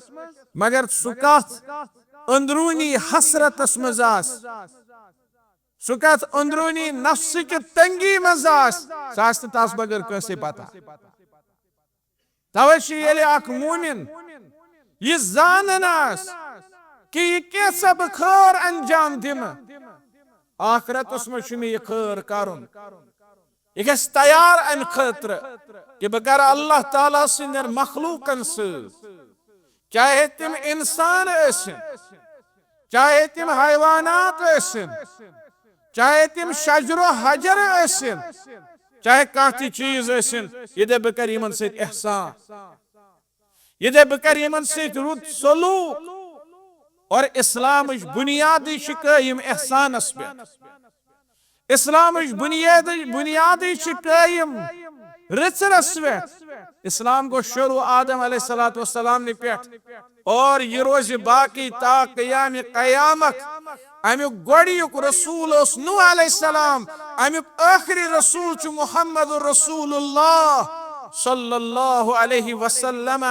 مگر سُہ کتھ أنٛدروٗنی حسرتس منٛز آسہِ، سُہ کتھ أنٛدروٗنی نفسٕچہِ تنگی منٛز آسہِ، سُہ آسہِ نہٕ تس بغٲر کٲنٛسے پتہ۔ توے چھُ ییٚلہِ اکھ مومن یہِ زانان آسہِ کہِ یہِ کیژاہ بہٕ خٲر انجام دِمہٕ، آخرتس منٛز چھُ مےٚ یہِ خٲر کرُن، یہِ گژھِ تیار امہِ خٲطرٕ کہِ بہٕ کرٕ اللہ تعالیٰ سٕنٛدٮ۪ن مخلوقن سۭتۍ، چاہے تِم انسان ٲسِن، چاہے تِم حیوانات ٲسِن، چاہے تِم شجر و حجر ٲسِن، چاہے کانٛہہ تہِ چیٖز ٲسِن، یہِ دَپہِ بہٕ کرٕ یِمن سۭتۍ احسان، یہِ دَپہِ بہٕ کرٕ یِمن سۭتۍ رُت سلوک۔ اور اسلامٕچ بُنیادٕے چھِ قٲیِم احسانس پٮ۪ٹھ۔ اسلامٕچ بُنیادٕے، بُنیادٕے چھِ قٲیِم رٕژرس پٮ۪ٹھ۔ اسلام گوٚو شروع آدم علیہ الصلوۃ والسلام نہِ پٮ۪ٹھ، اور یہِ روزِ باقی تا قیام قیامت۔ امیُک گۄڈٕنیُک رسول اوس نوح علیہ السلام، امیُک ٲخری رسول چھُ محمد رسول اللہ صلی اللہ علیہ وسلم۔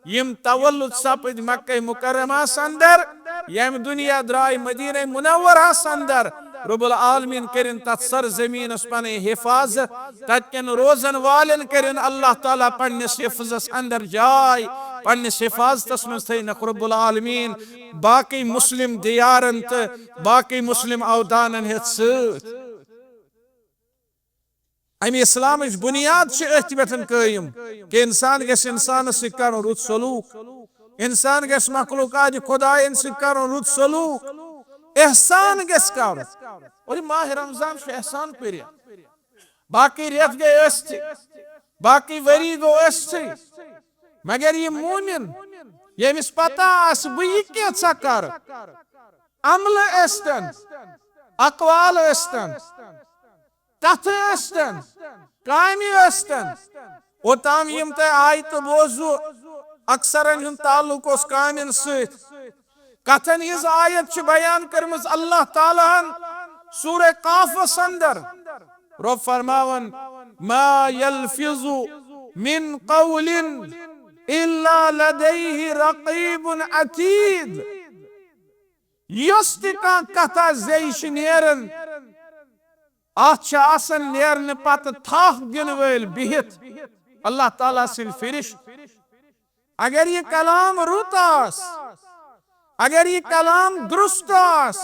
یِم تولد سپٕدۍ مکہ مکرمس اندر، ییٚمہِ دُنیا درٛاے مدینہ منورہس اندر، رب العالمین کٔرِن تتھ سرزمینس پنٕنۍ حفاظت، تتہِ کٮ۪ن روزن والٮ۪ن کٔرِن اللہ تعالیٰ پننِس حفظس اندر جاے، پننِس حفاظتس منٛز تھٲینکھ رب العالمین باقی مسلم دیارن تہٕ باقی مسلم اودانن ہٮ۪تھ سۭتۍ۔ امہِ اسلامٕچ بُنیاد چھِ أتھۍ پٮ۪ٹھ قٲیِم کہِ انسان گژھِ انسانس سۭتۍ کرُن رُت سلوک، انسان گژھِ مخلوقات خداین سۭتۍ کرُن رُت سلوک، احسان گژھِ کرُن۔ اور یہِ ماہ رمضان چھُ احسان پٔرِتھ۔ باقی رٮ۪تھ گٔے ٲسۍتھٕے، باقی ؤری گوٚو ٲسۍتھٕے، مگر یہِ مومن، ییٚمِس پتہ آسہِ بہٕ یہِ کینٛژھا کرٕ، عملہٕ ٲسۍتن، اقوال ٲسۍتن، کتھٕ ٲسۍتن، کامہِ ٲسۍتن، اوٚتام یِم تۄہہِ آیتہٕ بوزو، اکثرن ہُنٛد تعلق اوس کامٮ۪ن سۭتۍ۔ کتھن ہٕنٛز آیت چھِ بیان کٔرمٕژ اللہ تعالیٰ ہن سورہ قافس اندر۔ رب فرماوان، ما یلفظ من قول الا لدیہ رقیب عتید۔ یۄس تہِ کانٛہہ کتھا زیٚیہِ چھِ نیران، اتھ چھِ آسان نیرنہٕ پتہٕ تھپھ دِنہٕ وٲلۍ بِہِتھ، اللہ تعالیٰ سٕنٛدۍ فرشت۔ اگر یہِ کلام رُت آس، اگر یہِ کلام درست آس،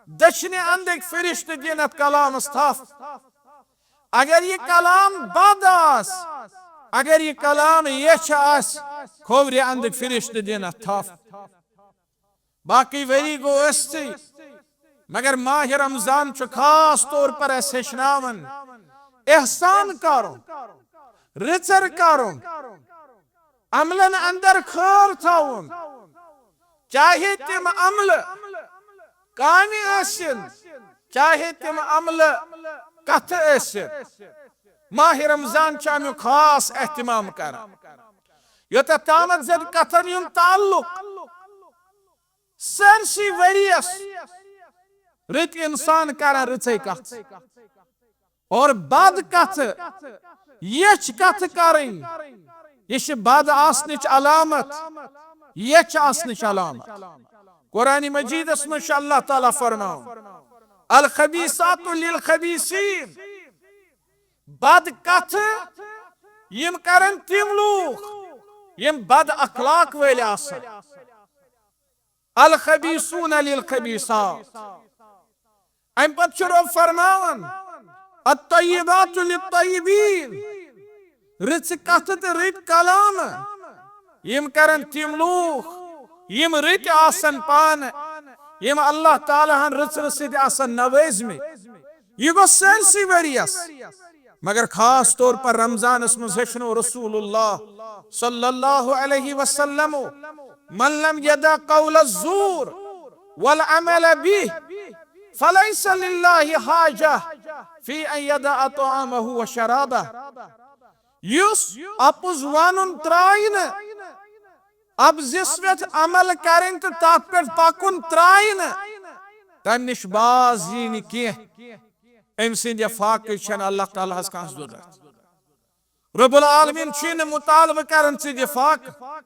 دٔچھنہِ اندٕکۍ فرشتہٕ دِن اتھ کلامس تھپھ۔ اگر یہِ کلام بد آس، اگر یہِ کلام یچھ آسہِ، کھوورِ اندٕکۍ فرشتہٕ دِن اتھ تھپھ۔ باقٕے ؤری گوٚو ٲستھٕے، مگر ماہِ رمضان چھُ خاص طور پر اسہِ ہیٚچھناوان احسان کرُن، رٕژر کرُن، عملن اندر خٲر تھاوُن، چاہے تِم عملہٕ کامہِ ٲسِن، چاہے تِم عملہٕ کتھٕ ٲسِن۔ ماہِ رمضان چھُ امیُک خاص اہتمام کران۔ یوٚتتھ تامتھ زن کتھن ہُنٛد تعلق، سٲرسٕے ؤریس رٕتۍ انسان کران رٕژے کتھ، اور بد کتھٕ، یچھ کتھٕ کرٕنۍ، یہِ چھِ بد آسنٕچ علامت، یچھ آسنٕچ علامت۔ قرآن مجیدس منٛز چھُ اللہ تعالیٰ فرماوان، الخبیثات للخبیثین، بد کتھٕ یِم کرن تِم لوٗکھ یِم بد اخلاق وٲلۍ آسن۔ الخبیثون للخبیثات۔ امہِ پتہٕ چھُ رۄب فرماوان، الطیبات للطیبین، رٕژٕ کتھٕ تہٕ رٕتۍ کلامہٕ یِم کرن تِم لوٗکھ یِم رٕتۍ آسن پانہٕ، یِم اللہ تعالیٰ ہن رٕژرٕ سۭتۍ آسن نوٲزمٕتۍ۔ یہِ گوٚو سٲرسٕے ؤریس، مگر خاص طور پر رمضانس منٛز ہیٚچھنو رسول اللہ صلی اللہ علیہ وسلم، من لم يدع قول الزور والعمل به فليس لله حاجة في أن يدع طعامه وشرابه۔ یُس اپُز ونُن ترٛایہِ نہٕ، اپزِس پٮ۪ٹھ عمل کرٕنۍ تہٕ تتھ پٮ۪ٹھ پکُن ترٛایہِ نہٕ، تمہِ نِش باز یی نہٕ کینٛہہ۔ أمۍ سٕنٛدِ فاقٕچ چھنہٕ اللہ تعالیٰ ہس کانٛہہ ضروٗرت۔ رب العالمین چھُے نہٕ مطالبہٕ کران ژٕ دِ فاقہٕ۔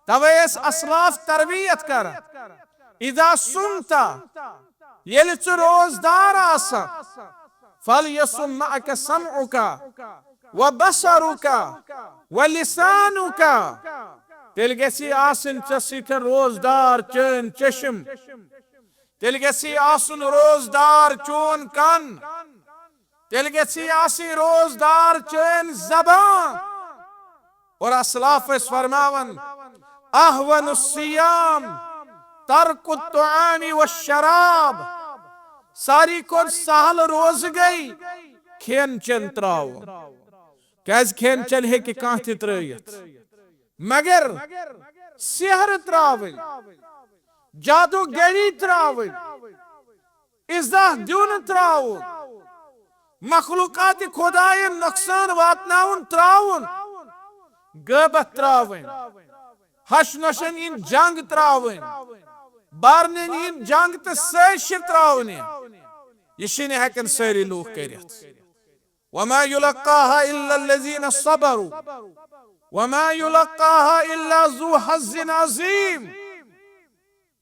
توے ٲسۍ اسلاف تربیت کران، اذا صمت، ییٚلہِ ژٕ روزدار آسکھ، فلیصم معک سمعک وبصرک ولسانک، تیٚلہِ گژھی آسٕنۍ ژےٚ سۭتۍ روزدار چٲنۍ چشم، تیٚلہِ گژھی آسُن روزدار چون کن، تیٚلہِ گژھی آسٕنۍ روزدار چٲنۍ زبان۔ اور اسلاف ٲسۍ فرماوان، اہون الصیام ترک الطعام والشراب، ساروی کھۄتہٕ سہل روزٕ گٔے کھٮ۪ن چٮ۪ن ترٛاوُن۔ کیازِ کھٮ۪ن چٮ۪ن ہیٚکہِ کانٛہہ تہِ ترٛٲیِتھ، مگر سحر ترٛاوٕنۍ، جادو گری ترٛاوٕنۍ، ایزا دیُن ترٛاوُن، مخلوقات خدایَن نۄقصان واتناوُن ترٛاوُن، غٲبت ترٛاوٕنۍ، ہش نۄشن ہِنٛد جنگ ترٛاوٕنۍ، بارنن ہِنٛد جنگ تہٕ سٲزشہِ ترٛاونہِ، یہِ چھِنہٕ ہٮ۪کان سٲری لوٗکھ کٔرِتھ۔ وما يلقاها إلا الذين صبروا وما يلقاها إلا ذو حظ عظيم۔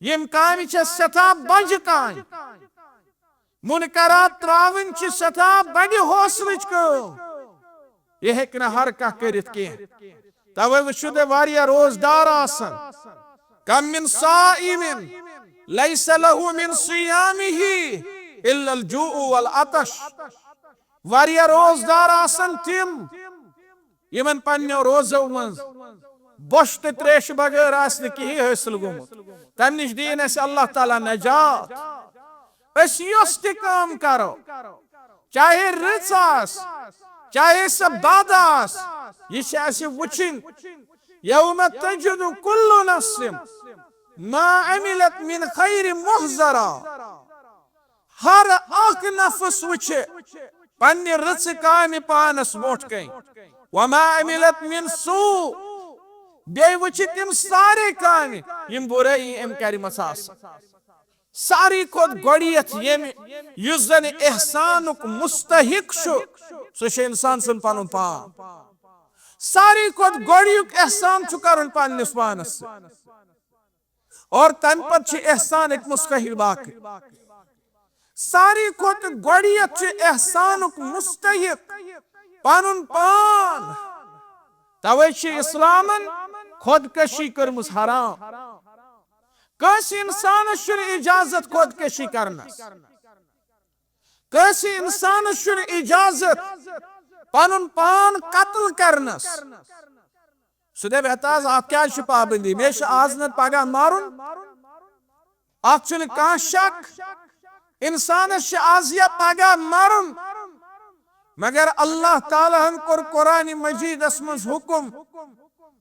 یِم کامہِ چھےٚ سٮ۪ٹھاہ بجہِ کامہِ۔ منکرات ترٛاوٕنۍ چھِ سٮ۪ٹھاہ بڑِ حوصلٕچ کٲم۔ یہِ ہیٚکہِ نہٕ ہر کانٛہہ کٔرِتھ کینٛہہ۔ توے وٕچھِو تُہۍ واریاہ روزدار آسان۔ کم من صائم ليس له من صيامه إلا الجوع والعطش۔ واریاہ روزدار آسان تِم، یِمن پننیو روزو منٛز بۄچھِ تہٕ تریشہِ بغٲر آسہِ نہٕ کِہیٖنۍ حٲصِل گوٚمُت۔ تَمہِ نِش دِیِن اَسہِ اللہ تعالیٰ نجات۔ أسۍ یۄس تہِ کٲم کرو، چاہے رٕژ آس، چاہے سۄ بد آس، یہِ چھِ اَسہِ وٕچھِنۍ۔ یوم تجد کل نفس ما عملت من خیر محضرا۔ ہر اکھ نفس وٕچھِ پننہِ رٕژٕ کامہِ پانس برونٛٹھ کَنہِ۔ وما عملت من سوء۔ بیٚیہِ وٕچھِ تِم سارے کامہِ، یِم بُرٲیی أمۍ کَرِمَژٕ آسَن۔ ساروی کھۄتہٕ گۄڈٕنیتھ ییٚمہِ، یُس زَن احسانُک مستحق چھُ، سُہ چھُ اِنسان سُنٛد پَنُن پان۔ ساروی کھۄتہٕ گۄڈٕنیُک احسان چھُ کَرُن پننِس پانَس سۭتۍ۔ اور تَمہِ پَتہٕ چھِ احسانٕکۍ مستحق باقٕے۔ ساروی کھۄتہٕ گۄڈٕنیتھ چھُ احسانُک مستحق پَنُن پان۔ توے چھِ اِسلامَن خودکشی کٔرمٕژ حرام۔ کٲنٛسہِ اِنسانَس چھُنہٕ اِجازت خودکشی کرنَس۔ کٲنٛسہِ اِنسانَس چھُنہٕ اِجازت پنُن پان قتل کرنس۔ سُہ دپہِ، ہتا حظ، اتھ کیازِ چھِ پابندی؟ مےٚ چھُ آز نتہٕ پگاہ مرُن، اتھ چھُنہٕ کانٛہہ شک۔ انسانس چھُ آز یا پگاہ مرُن۔ مگر اللہ تعالیٰ ہن کوٚر قرآن مجیدس منٛز حکم،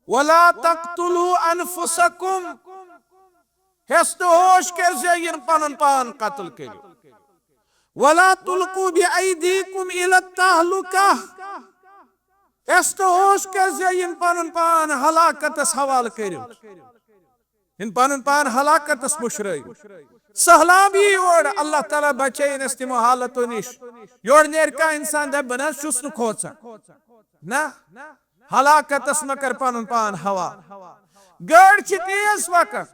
ولا تقتلوا انفسکم، ہیس تہٕ ہوش کٔرۍ زِ یِن پنُن پان قتل کٔرِو۔ ولا تلقوا بأیدیکم الی التہلکہ، ہیس تہٕ ہوش کٔرۍ زِ یِن پنُن پان ہلاکتس حوالہٕ کٔرِو، یِن پنُن پان ہلاکتس مُشرٲیِو۔ سہلاب یی یور، اللہ تعالیٰ بچٲیِن أسۍ تِمو حالتو نِش۔ یورٕ نیرِ کانٛہہ انسان، دپہِ، بہٕ نہ حظ چھُس نہٕ کھوژان۔ نہ، ہلاکتس مہ کر پنُن پان حوالہٕ۔ گٲڑۍ چھِ تیز پکان،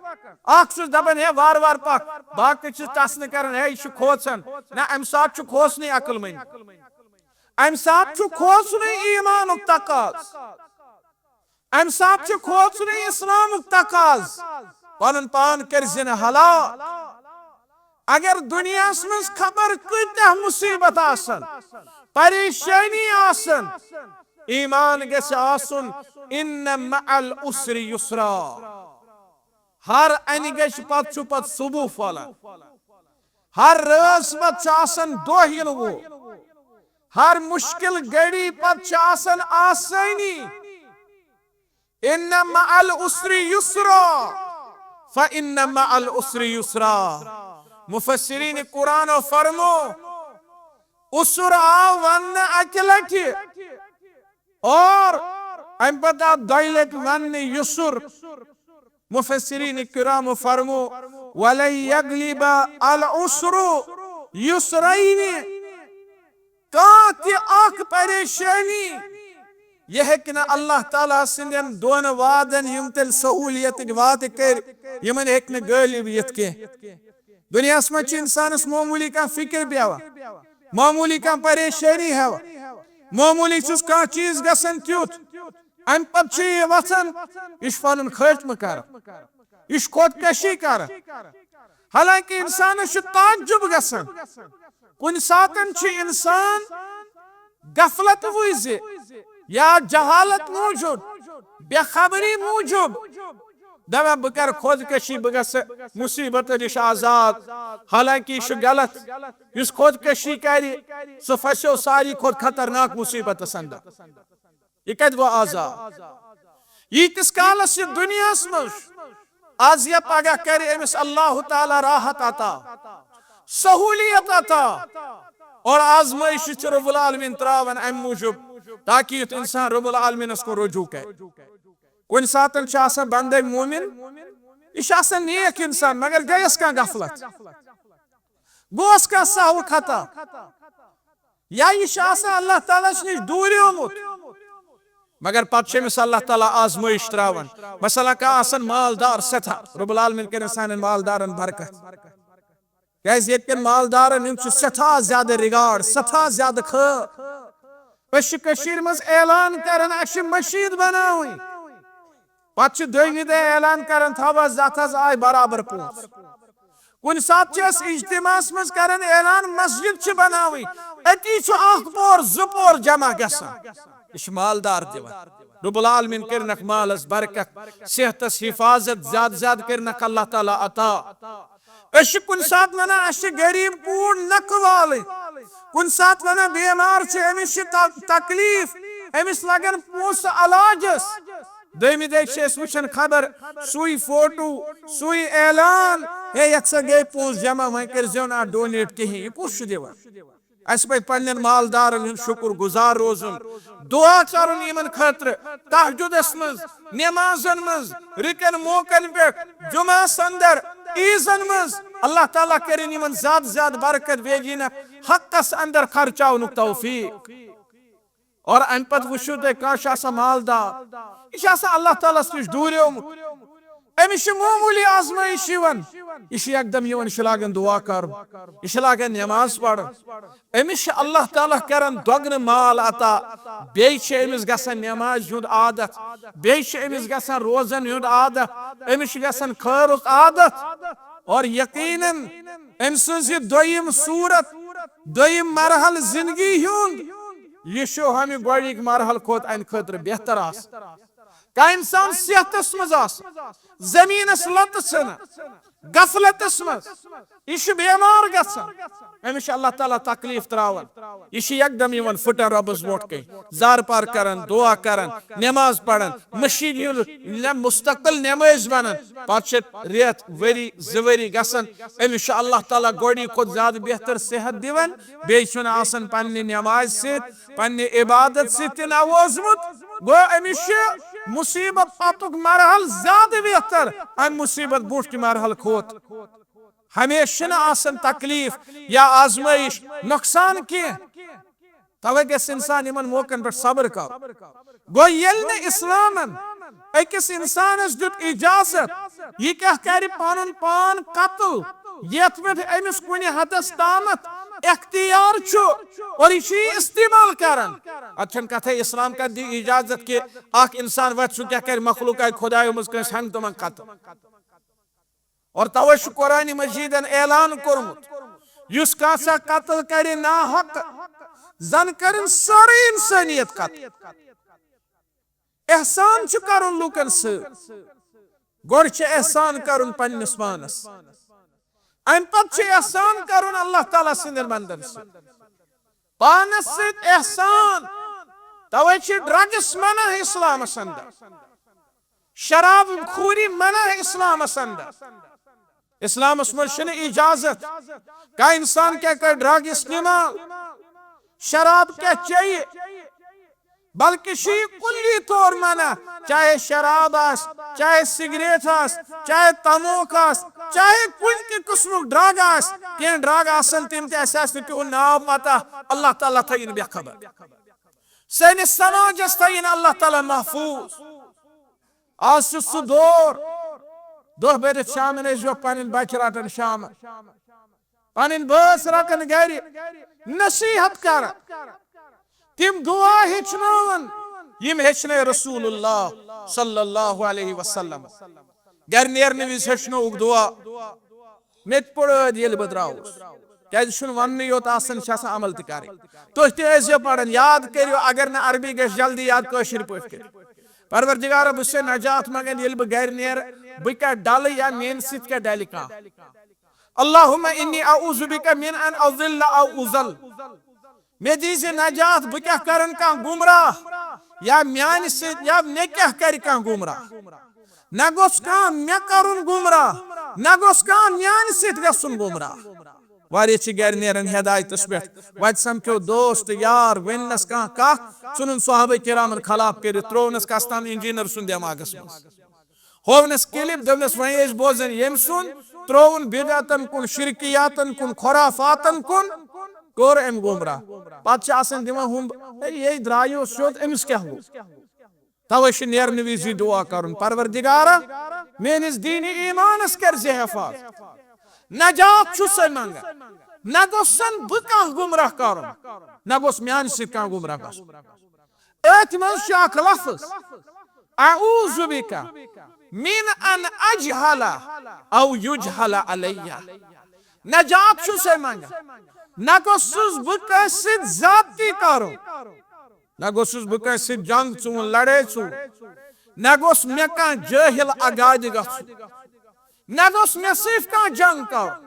اکھ چھُس دپان، ہے، وارٕ وارٕ پکھ، باقٕے چھِس ٹسنہٕ کران، ہے، یہِ چھُ کھوژان۔ نہ، امہِ ساتہٕ چھُ کھوژنٕے عقل مندی۔ امہِ ساتہٕ چھُ کھوژنٕے ایمانُک تقاضہٕ۔ امہِ ساتہٕ چھُ کھوژنٕے اسلامُک تقاضہٕ۔ پنُن پان کٔرۍ زِ نہٕ ہلاک۔ اگر دنیاہس منٛز خبر کۭتیاہ مصیبت آسن، پریشانی آسن، ایمان گژھِ آسُن، ان مع العسر یسرا۔ ہر انہِ گژھِ پتہٕ چھُ پتہٕ صبح پھۄلان۔ ہر رٲژ پتہٕ چھُ آسان دۄہ یِنہٕ وول۔ ہر مشکل گھڑی پتہٕ چھِ آسان آسٲنی۔ ان مع العسر یسرا، فان مع العسر یسرا۔ مفسرین قرآن فرمو، عسر آو وننہٕ اکہِ لٹہِ اور امہِ پتہٕ آو دۄیہِ لٹہِ وننہٕ یسر۔ مفسرین کرام فرمو، ولن یغلب العسر یسرین۔ کانٛہہ تہِ اکھ پریشٲنی، یہِ ہیٚکہِ نہٕ اللہ تعالیٰ سٕنٛدٮ۪ن دۄن وعدن، یِم تٔمۍ سہوٗلیتٕکۍ وعدٕ کٔرۍ، یِمن ہیٚکہِ نہٕ غٲلب یِتھ کینٛہہ۔ دُنیاہس منٛز چھِ انسانس معموٗلی کانٛہہ فکر بیٚہوان، معموٗلی کانٛہہ پریشٲنی ہٮ۪وان، معموٗلی چھُس کانٛہہ چیٖز گژھان تیُتھ، امہِ پتہٕ چھُ یہِ وژھان، یہِ چھُ پنُن خٲتمہٕ کران، یہِ چھُ خودکشی کران۔ حالانکہ انسانس چھُ تعجب گژھان، کُنہِ ساتن چھُ انسان غفلت وِزِ یا جہالت موٗجوٗب، بے خبری موٗجوٗب دپان، بہٕ کرٕ خودکشی، بہٕ گژھٕ مصیبت نِش آزاد۔ حالانکہ یہِ چھُ غلط۔ یُس خودکشی کرِ، سُہ پھسیو ساروی کھۄتہٕ خطرناک مصیبتس اندر۔ یہِ کتہِ گوٚو آزاد؟ ییٖتِس کالس یہِ دُنیاہس منٛز آز یا پگاہ کرِ أمِس اللہ تعالیٰ راحت عطا، سہولیت عطا، اور آزمٲیش چھِ رب العالمین تراوان امہِ موٗجوٗب، تاکہِ یُتھ انسان رب العالمینس کُن رجوع کرِ۔ کُنہِ ساتن چھُ آسان بندے مومن، یہِ چھُ آسان نیک انسان، مگر گٔیس کانٛہہ غفلت، گوس کانٛہہ سہو خطا، یا یہِ چھُ آسان اللہ تعالیٰ ہس نِش دوٗریومُت، مگر پتہٕ چھُ أمِس اللہ تعالیٰ آزمٲیش تراوان۔ مثلاً کانٛہہ آسان مالدار سٮ۪ٹھاہ، رب العالمین کٔرِن سانٮ۪ن مالدارن برکت۔ کیازِ ییٚتہِ کٮ۪ن مالدارن ہُنٛد چھُ سٮ۪ٹھاہ زیادٕ ریگارڈ، سٮ۪ٹھاہ زیادٕ خٲر۔ أسۍ چھِ کٔشیٖرِ منٛز اعلان کران، اَسہِ چھِ مٔشیٖد بناوٕنۍ۔ پتہٕ چھِ دوٚیمہِ دۄہ اعلان کران، تھاو حظ، اتھ حظ آے برابر پونٛسہٕ۔ کُنہِ ساتہٕ چھِ أسۍ اجتماعس منٛز کران اعلان، مسجد چھِ بناوٕنۍ، أتی چھُ اکھ پور، زٕ پور جمع گژھان۔ یہِ چھُ مالدار دِوان۔ رب العالمین کٔرِنکھ مالس برکت، صحتس حفاظت، زیادٕ زیادٕ کٔرِنکھ اللہ تعالیٰ عطا۔ أسۍ چھِ کُنہِ ساتہٕ ونان، اَسہِ چھِ غریٖب کوٗر نکھٕ والٕنۍ، کُنہِ ساتہٕ ونان، بیمار چھُ، أمِس چھِ تک-، تکلیف، أمِس لگن پونٛسہٕ علاجس۔ دوٚیمہِ دۄہہِ چھِ أسۍ وٕچھان خبر، سُے فوٹو، سُے اعلان، ہے، یتھ سا گٔے پونٛسہٕ جمع، وۄنۍ کٔرۍزیو نہٕ اتھ ڈونیٹ کِہیٖنۍ۔ یہِ کُس چھُ دِوان؟ اسہِ پزِ پننٮ۪ن مالدارن ہُنٛد شُکر گُزار روزُن، دُعا کرُن یِمن خٲطرٕ، تہجدس منٛز، نمازن منٛز، رٕتٮ۪ن موقعن پٮ۪ٹھ، جمعس اندر، عیٖزن منٛز۔ اللہ تعالیٰ کٔرِن یِمن زیادٕ زیادٕ برکت، بیٚیہِ دِیِنکھ حقس اندر خرچاونُک توفیق۔ اور امہِ پتہٕ وٕچھِو تُہۍ، کانٛہہ چھُ آسان مالدار، یہِ چھُ آسان اللہ تعالیٰ ہس نِش دوٗریومُت، أمِس چھِ معموٗلی آزمٲیش یِوان، یہِ چھُ یکدم یِوان، یہِ چھُ لاگان دُعا کرُن، یہِ چھُ لاگان نماز پرُن۔ أمِس چھُ اللہ تعالیٰ کران دۄگنہٕ مال عطا، بیٚیہِ چھُ أمِس گژھان نمازِ ہُنٛد عادت، بیٚیہِ چھُ أمِس گژھان روزن ہُنٛد عادت، أمِس چھُ گژھان خٲرُک عادت۔ اور یقیناً أمۍ سٕنٛز یہِ دوٚیِم صوٗرت، دوٚیِم مرحلہٕ زندگی ہُنٛد، یہِ چھُ ہمہِ گۄڈنِکۍ مرحلہٕ کھۄتہٕ اَمہِ خٲطرٕ بہتر آسان۔ کانٛہہ انسان صحتس منٛز آسان، زٔمیٖنس لتہٕ ژھٕنان، غفلتس منٛز، یہِ چھُ بیمار گژھان، أمِس چھُ اللہ تعالیٰ تکلیف تراوان۔ یہِ چھُ یکدم یِوان پھٕٹان رۄبس برونٛٹھ کَنہِ، زارٕ پار کران، دعا کران، نماز پران، مسجد یُن، نہ مستقل نمٲزۍ بنان۔ پتہٕ چھِ رٮ۪تھ، ؤری، زٕ ؤری گژھان، أمِس چھُ اللہ تعالیٰ گۄڈٕنِکۍ کھۄتہٕ زیادٕ بہتر صحت دِوان، بیٚیہِ چھُنہٕ آسان پننہِ نمازِ سۭتۍ، پننہِ عبادت سۭتۍ تہِ نہ ووزمُت۔ گوٚو أمِس چھُ مصیبت پتُک مرحلہٕ زیادٕ بہتر امہِ مصیبت برونٛٹھ کہِ مرحلہٕ کھۄتہٕ۔ ہمیشہِ چھُنہٕ آسان تکلیف یا آزمٲیش، نۄقصان کینٛہہ۔ توے گژھِ انسان یِمن موقعن پٮ۪ٹھ صبر کرُن۔ گوٚو ییٚلہِ نہٕ اسلامن أکِس انسانس دیُت اجازت، یہِ کیٛاہ کرِ پنُن پان قتل، یتھ پٮ۪ٹھ أمِس کُنہِ حدس تامتھ اختیار چھُ اور یہِ چھُ یہِ استعمال کران۔ اتھ چھنہٕ کتھے اسلام کتھ دی اجازت کہِ اکھ انسان وتھِ سُہ کیٛاہ کرِ مخلوقات خدایو منٛز کٲنٛسہِ ہنگ تہٕ منگ قتل۔ اور توے چھُ قرآن مجیدن اعلان کوٚرمُت، یُس کانٛہہ سا قتل کرِ ناحق، زن کرن سٲرٕے انسانیت قتل۔ احسان چھُ کرُن لوٗکن سۭتۍ، گۄڈٕ چھُ احسان کرُن پننِس پانس، امہِ پتہٕ چھُ احسان کرُن اللہ تعالیٰ سٕنٛدٮ۪ن بندن سۭتۍ۔ پانس سۭتۍ احسان، توے چھِ ڈرگس منع اسلامس اندر، شراب خوری منع اسلامس اندر۔ اسلامس منٛز چھنہٕ اجازت کانٛہہ انسان کیٛاہ کرِ ڈرگ استعمال، شراب کیٛاہ چیٚیہِ، بلکہ چھُ یہِ کُلی طور منع، چاہے شراب آسہِ، چاہے سگریٹ آسہِ، چاہے تموک آسہِ، چاہے کُنہِ تہِ قٕسمُک ڈرگ آسہِ، کینٛہہ ڈرگ آسن تِم تہِ، اسہِ آسہِ نہٕ تِہُنٛد ناو پتہ، اللہ تعالیٰ تھٲیِن بے خبر۔ سٲنِس سماجس تھٲیِن اللہ تعالیٰ محفوظ۔ آز چھُ سُہ دور، دۄہ بٔرِتھ شامن ٲسۍ زیوکھ پنٕنۍ بچہِ رٹان شامن، پنٕنۍ بٲژ رٹان گرِ، نصیحت کران، تِم دعا ہیٚچھناوان، یِم ہیٚچھنٲے رسول اللہ صلی اللہ علیہ وسلم۔ گرِ نیرنہٕ وِزِ ہیٚچھنووُکھ دعا۔ مےٚ تہِ پوٚر ٲدۍ ییٚلہِ بہٕ درٛاوُس۔ کیٛازِ چھُنہٕ وَننُے یوت آسان، چھِ آسان عمل تہِ کَرٕنۍ۔ تُہۍ تہِ ٲسۍزیو پَران، یاد کٔرِو، اگر نہٕ عربی گژھِ جلدی یاد، کٲشِر پٲٹھۍ کٔرِو۔ پروردگارا، بہٕ چھُسے نجات منٛگان، ییٚلہِ بہٕ گرِ نیرٕ، بہٕ کیٛاہ ڈَلہٕ یا میٛانہِ سۭتۍ کیٛاہ ڈَلہِ کانٛہہ؟ اللہم انی اعوذ بک من ان اضل او اضل۔ مےٚ دیٖزِ نجات، بہٕ کیٛاہ کرن کانٛہہ گمراہ، یا میانہِ سۭتۍ، یا مےٚ کیٛاہ کرِ کانٛہہ گمراہ۔ نہ گوٚژھ کانٛہہ مےٚ کرُن گمراہ، نہ گوٚژھ کانٛہہ میانہِ سۭتۍ گژھُن گمراہ۔ واریاہ چھِ گرِ نیران ہدایتس پٮ۪ٹھ، وتہِ سمکھیو دوست یار، ؤننس کانٛہہ کتھ، ژھُنُن صحابہ کرامن خلاف کٔرِتھ، ترٛوونس کستام انجینئر سُنٛد دٮ۪ماغس منٛز۔ ہوونس کلپ، دوٚپنس، وۄنۍ ٲسۍ بوزان ییٚمۍ سُنٛد، ترٛووُن بدعتن کُن، شرکیاتن کُن، خرافاتن کُن، کوٚر أمۍ گمراہ۔ پتہٕ چھِ آسان دِوان ہُم، ہے، یے درٛایو سیوٚد، أمِس کیٛاہ گوٚو؟ توے چھُ نیرنہٕ وِزِ دعا کرُن، پروردگارا، میٲنِس دینِ ایمانس کر زِ حفاظت۔ نجات چھُ سۄے منگان، نہ گوٚژھ سن بہٕ کانٛہہ گمراہ کرُن، نہ گوٚژھ میانہِ سۭتۍ کانٛہہ گمراہ گژھُن۔ أتھۍ منٛز چھُ اکھ لفظ، اعوذ بک من ان اجہل او یجہل علیہ۔ نجات چھُ سۄے منگان، نہ گوٚژھُس بہٕ کٲنٛسہِ سۭتۍ زیادتی کرُن، نہ گوٚژھُس بہٕ کٲنٛسہِ سۭتۍ جنگ ژوٗن، لڑٲے ژوٗن، نہ گوٚژھ مےٚ کانٛہہ جٲہل اگادِ گژھُن، نہ گوٚژھ مےٚ سۭتۍ کانٛہہ جنگ کرُن۔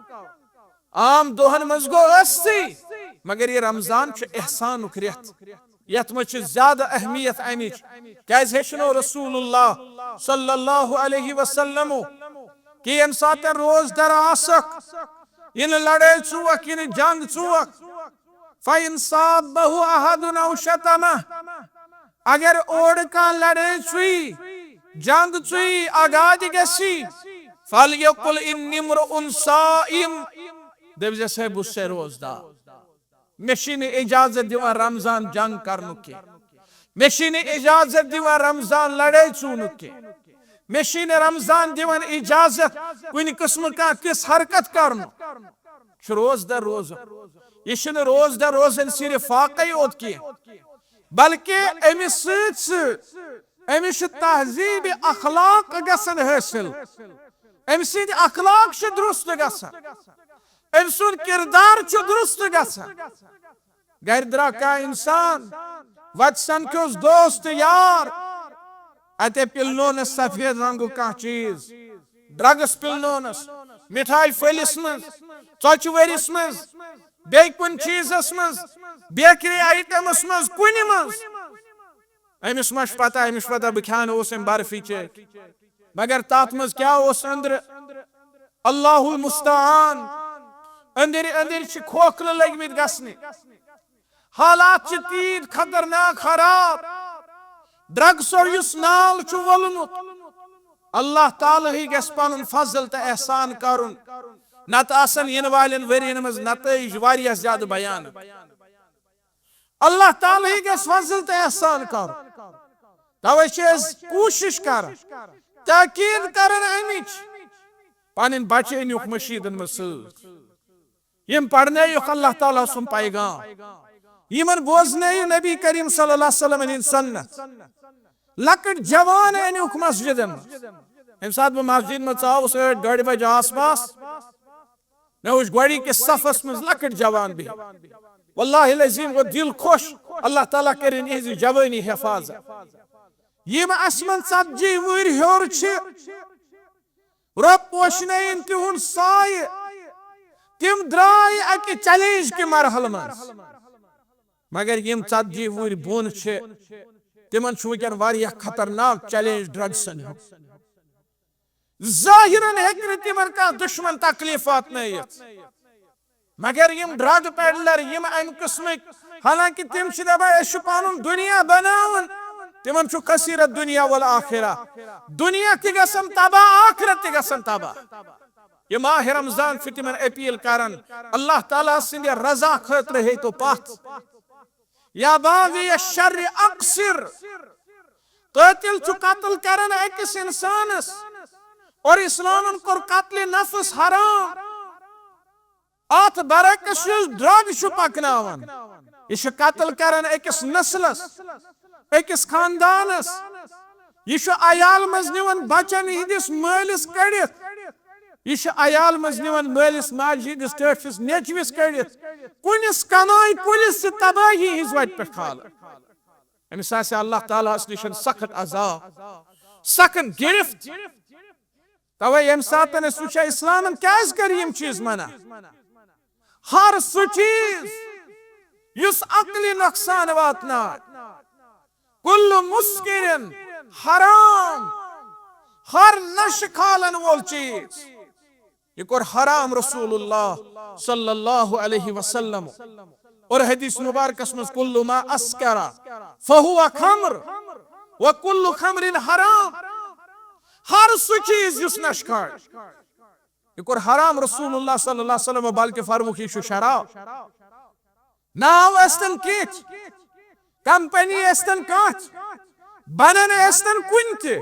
عام دۄہن منٛز گوٚو ٲسٕے، مگر یہِ رمضان چھُ احسانُک رٮ۪تھ، یتھ منٛز چھِ زیادٕ اہمیت امِچ۔ کیازِ ہیٚچھنو رسول اللہ صلی اللہ علیہ وسلمو کہِ ییٚمہِ ساتہٕ روزدر آسکھ، یِنہٕ لڑٲے ژُوکھ، یِنہٕ جنگ ژُوکھ، فَإِنْ صَابَّهُ أَحَدٌ أَوْ شَتَمَهُ، اگر اورٕ کانٛہہ لڑٲے ژُیہِ، جنگ ژُیہِ، اگادِ گژھِ، فَلْيَقُلْ إِنِّي امْرُؤٌ صَائِمٌ، دٔپۍزٮ۪س، ہے، بہٕ چھُسے روزدار۔ مےٚ چھُے نہٕ اجازت دِوان رمضان جنگ کرنُک کینٛہہ۔ مےٚ چھُے نہٕ اجازت دِوان رمضان لڑٲے ژوٗنُک کینٛہہ۔ مےٚ چھُے نہٕ رمضان دِوان اجازت کُنہِ قٕسمہٕ کانٛہہ تِژھ حرکت کرنُک۔ چھُ روزدر روزُن۔ یہِ چھُنہٕ روزدر روزان صرف فاقے یوت کینٛہہ، بلکہ أمِس سۭتۍ سۭتۍ أمِس چھُ تہذیب اخلاق گژھان حٲصِل۔ أمۍ سٕنٛدۍ اخلاق چھِ درست گژھان۔ أمۍ سُنٛد کردار چھُ درست گژھان۔ گرِ درٛاو کانٛہہ انسان، وتہِ سمکھیوس دوست یار، اتے پِلنونس سفید رنگُک کانٛہہ چیز، ڈرگس پِلنونس، مٹھایہِ پھٔلِس منٛز، ژۄچہِ ؤرِس منٛز، بیٚیہِ کُنہِ چیزس منٛز، بیکری آیٹمس منٛز، کُنہِ منٛز۔ أمِس ما چھُ پتہ، أمِس چھُ پتہ بہٕ کھیٛاونہٕ اوس أمۍ برفی چیک۔ مگر تتھ منٛز کیٛاہ اوس أنٛدرٕ؟ اللہ المستعان۔ أنٛدٕرۍ أنٛدٕرۍ چھِ کھوکھلہٕ لٔگۍ مٕتۍ گژھنہِ۔ حالات چھِ تیٖتۍ خطرناک خراب۔ ڈرگسو یُس نال چھُ وولمُت، اللہ تعالیٰ ہٕے گژھِ پنُن فضل تہٕ احسان کرُن، نتہٕ آسن یِنہٕ والٮ۪ن ؤرین منٛز نتائج واریاہ زیادٕ بیان۔ اللہ تعالیٰ ہٕے گژھِ فضل تہٕ احسان کرُن۔ توے چھِ أسۍ کوٗشِش کران، تاکید کران امِچ، پنٕنۍ بچہٕ أنِوکھ مشیٖدن منٛز سۭتۍ، یِم پرنٲیوکھ اللہ تعالیٰ سُنٛد پیغام، یِمن بوزنٲیِو نبی کریم صلی اللہ علیہ وسلم ہٕنٛدۍ سنت۔ لۄکٕٹۍ جوان أنِوکھ مسجدن منٛز۔ ییٚمہِ ساتہٕ بہٕ مسجد منٛز ژاوُس ٲٹھ ڈوٚڈِ بجہِ آس پاس، مےٚ وٕچھ گۄڈٕنِکِس صفس منٛز لۄکٕٹۍ جوان بِہِتھ۔ واللہ العظیم گوٚو دِل خۄش، اللہ تعالیٰ کٔرِن یِہنٛزِ جوٲنی حفاظت۔ یِم اسہِ منٛز ژتجی وُہٕرۍ ہیوٚر چھِ، رۄب پوشنٲیِن تِہُنٛد سایہِ۔ تِم درٛاے اَکہِ چیلنج کہِ مرحلہٕ منٛز۔ مگر یِم ژتجی وُہٕرۍ بۄن چھِ، تِمن چھُ وٕنکیٚن واریاہ خطرناک چیلنج ڈرگسن ہُنٛد۔ ظٲہِرن ہیٚکہِ نہٕ تِمن کانٛہہ دُشمن تکلیف واتنٲیِتھ۔ مگر یِم ڈرگ پیڈلر، یِم امہِ قٕسمٕکۍ، حالانکہ تِم چھِ دپان أسۍ چھِ پنُن دُنیا بناوُن، تِمن چھُ خسیرت دنیا والآخرہ۔ دنیا تہِ گژھن تباہ، آخرت تہِ گژھن تباہ۔ یہِ ماہ رمضان چھُ تِمن اپیل کران، اللہ تعالیٰ سٕنٛدِ رضا خٲطرٕ ہیٚتو پتھ۔ یا باغی الشر اقصر۔ قٲتِل چھُ قتل کران أکِس انسانس، اور اسلامن کوٚر قتل نفس حرام۔ اتھ برعکس یُس ڈرگ چھُ پکناوان، یہِ چھُ قتل کران أکِس نسلس، أکِس خاندانس۔ یہِ چھُ عیال منٛز نِوان بچن ہٕنٛدِس مٲلِس کٔڑِتھ۔ یہِ چھُ عیال منٛز نِوان مٲلِس ماجہِ ہٕنٛدِس ٹٲٹھِس نیٚچوِس کٔڑِتھ۔ کُلِس کنایہِ کُلِس چھِ تبٲہی ہٕنٛز وتہِ پٮ۪ٹھ کھالان۔ أمِس آسہِ اللہ تعالیٰ ہس نِش سخت عذاب، سخت گرفت۔ توے ییٚمہِ ساتہٕ أسۍ وٕچھو اسلامن کیازِ کٔرۍ یِم چیٖز منع، ہر سُہ چیٖز یُس عقلی نۄقصان واتناوِ، کل مسکر حرام، ہر نشہٕ کھالن وول چیٖز، یہِ کوٚر حرام رسول اللہ صلی اللہ علیہ وسلم۔ اور حدیث مبارکس منٛز، کل ما اسکر فہو خمر، و کل خمر حرام۔ ہر سُہ چیٖز یُس نشہٕ کھالہِ، یہِ کوٚر حرام رسول اللہ صلی اللہ علیہ وسلم، بلکہ فرمووُکھ یہِ چھُ شراب۔ ناو ٲسۍتن کِتھ، کمپنی ٲسۍتن کانٛہہ، بنن ٲسۍتن کُنہِ تہِ۔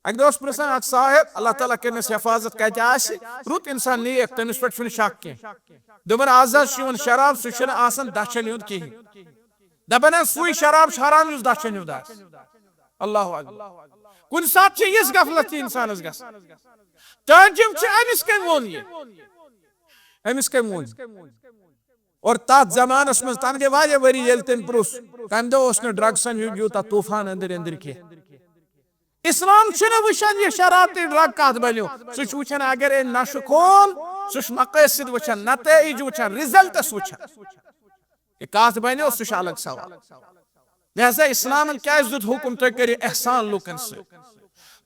اکہِ دۄہ اوس پرژھان اکھ صاحب، اللہ تعالیٰ کٔرِنس حفاظت، کتہِ آسہِ رُت انسان نیک، تٔمِس پٮ۪ٹھ چھُنہٕ شک کینٛہہ۔ دوٚپُن، از حظ چھُ یِوان شراب، سُہ چھُنہٕ آسان دچھن ہُنٛد کِہیٖنۍ۔ دپان حظ، سُے شراب چھُ حرام یُس دچھن ہُنٛد آسہِ۔ اللہ اکبر۔ کُنہِ ساتہٕ چھِ یِژھ غفلت تہِ انسانس گژھان۔ تعجب چھُ، أمِس کٔمۍ ووٚن یہِ؟ أمِس کٔمۍ ووٚن؟ اور تتھ زمانس منٛز، تتھ گٔے واریاہ ؤری، ییٚلہِ تٔمۍ پرُژھ، تمہِ دۄہ اوس نہٕ ڈرگسن ہُنٛد یوٗتاہ طوفان أنٛدرۍ أنٛدرۍ کینٛہہ۔ اسلام چھُنہٕ وٕچھان یہِ شراب تہٕ ڈرگ کتھ بنیو، سُہ چھُ وٕچھان اگر أمۍ نشہٕ کھول، سُہ چھُ مقٲصد وٕچھان، نتائج وٕچھان، رزلٹس وٕچھان۔ یہِ کتھ بنیو، سُہ چھُ الگ سوال۔ لہذا اسلامن کیازِ دیُت حکم، تُہۍ کٔرِو احسان لوٗکن سۭتۍ،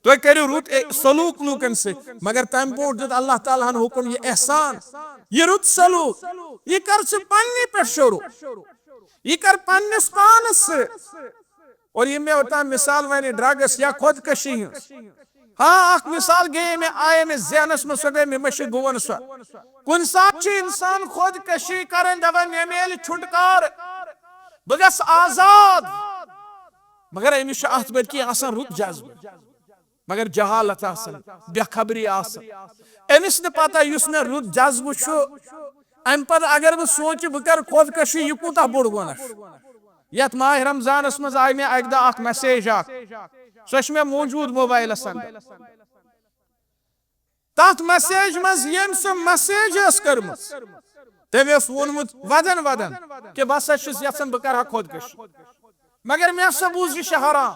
تُہۍ کٔرِو رُت اے-، سلوک لوٗکن سۭتۍ، مگر تمہِ برونٛٹھ دیُت اللہ تعالیٰ ہن حکم، یہِ احسان، یہِ رُت سلوک، یہِ کر ژٕ پننہِ پٮ۪ٹھ شروع، یہِ کر پننِس پانس سۭتۍ۔ اور یِم مےٚ اوٚتام مثال ونہِ ڈرگس یا خودکشی ہٕنٛز، ہاں، اکھ مثال گٔیے مےٚ، آیے مےٚ ذہنس منٛز، سۄ گٔے مےٚ مٔشِتھ، بہٕ ونہٕ سۄ۔ کُنہِ ساتہٕ چھُ انسان خودکشی کران، دپان، مےٚ میلہِ چھُٹکارٕ، بہٕ گژھٕ آزاد۔ مگر أمِس چھُ اتھ پٮ۪ٹھ کینٛہہ آسان رُت جذبہٕ، مگر جہالت آسان، بے خبری آسان، أمِس نہٕ پتہ یُس مےٚ رُت جذبہٕ چھُ، امہِ پتہٕ اگر بہٕ سونٛچہٕ بہٕ کرٕ خودکشی، یہِ کوٗتاہ بوٚڑ گۄناہ چھُ۔ یتھ ماہ رمضانس منٛز آیہِ مےٚ اکہِ دۄہ اکھ میسیج اکھ، سۄ چھِ مےٚ موٗجوٗد موبایلس اندر۔ تتھ میسیج منٛز ییٚمۍ سۄ میسیج ٲس کٔرمٕژ، تٔمۍ اوس ووٚنمُت ودن ودن کہِ بہٕ ہسا چھُس یژھان بہٕ کرٕ ہا خودکشی، مگر مےٚ ہسا بوٗز یہِ چھُ حرام،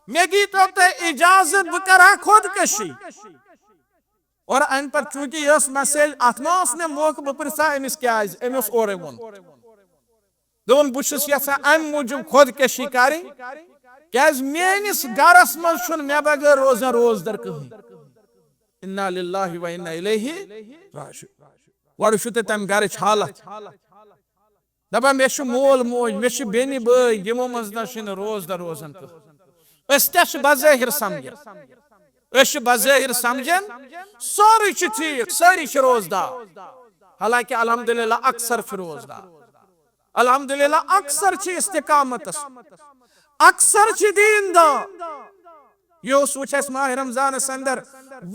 مےٚ دیٖتو تُہۍ اجازت بہٕ کرٕ ہا خودکشی۔ اور امہِ پتہٕ چوٗنٛکہِ یہِ ٲس مسٲیِل، اتھ ما اوس مےٚ موقعہٕ بہٕ پرژھٕ ہا أمِس کیازِ، أمۍ اوس اورے ووٚن۔ دوٚپُن، بہٕ چھُس یژھان امہِ موٗجوٗب خودکشی کرٕنۍ، کیازِ میٲنِس گرس منٛز چھُنہٕ مےٚ بغٲر روزان روزدر کٕہٕنۍ۔ انا للہ و انا الیہ راجعون۔ گۄڈٕ وٕچھِو تُہۍ تمہِ گرٕچ حالت۔ دپان، مےٚ چھُ مول موج، مےٚ چھِ بیٚنہِ بٲے، یِمو منٛز نہ چھُنہٕ روزدر روزان کٕہٕنۍ۔ أسۍ کیٛاہ چھِ بظٲہر سمجھان؟ أسۍ چھِ بظٲہر سمجھان سورُے چھُ ٹھیٖک، سٲری چھِ روزدار، حالانکہ الحمدللہ اکثر چھِ روزدار۔ الحمدللہ اکثر چھِ استقامتس، اکثر چھِ دیندار۔ یہِ اوس وٕچھ اَسہِ ماہ رمضانس اندر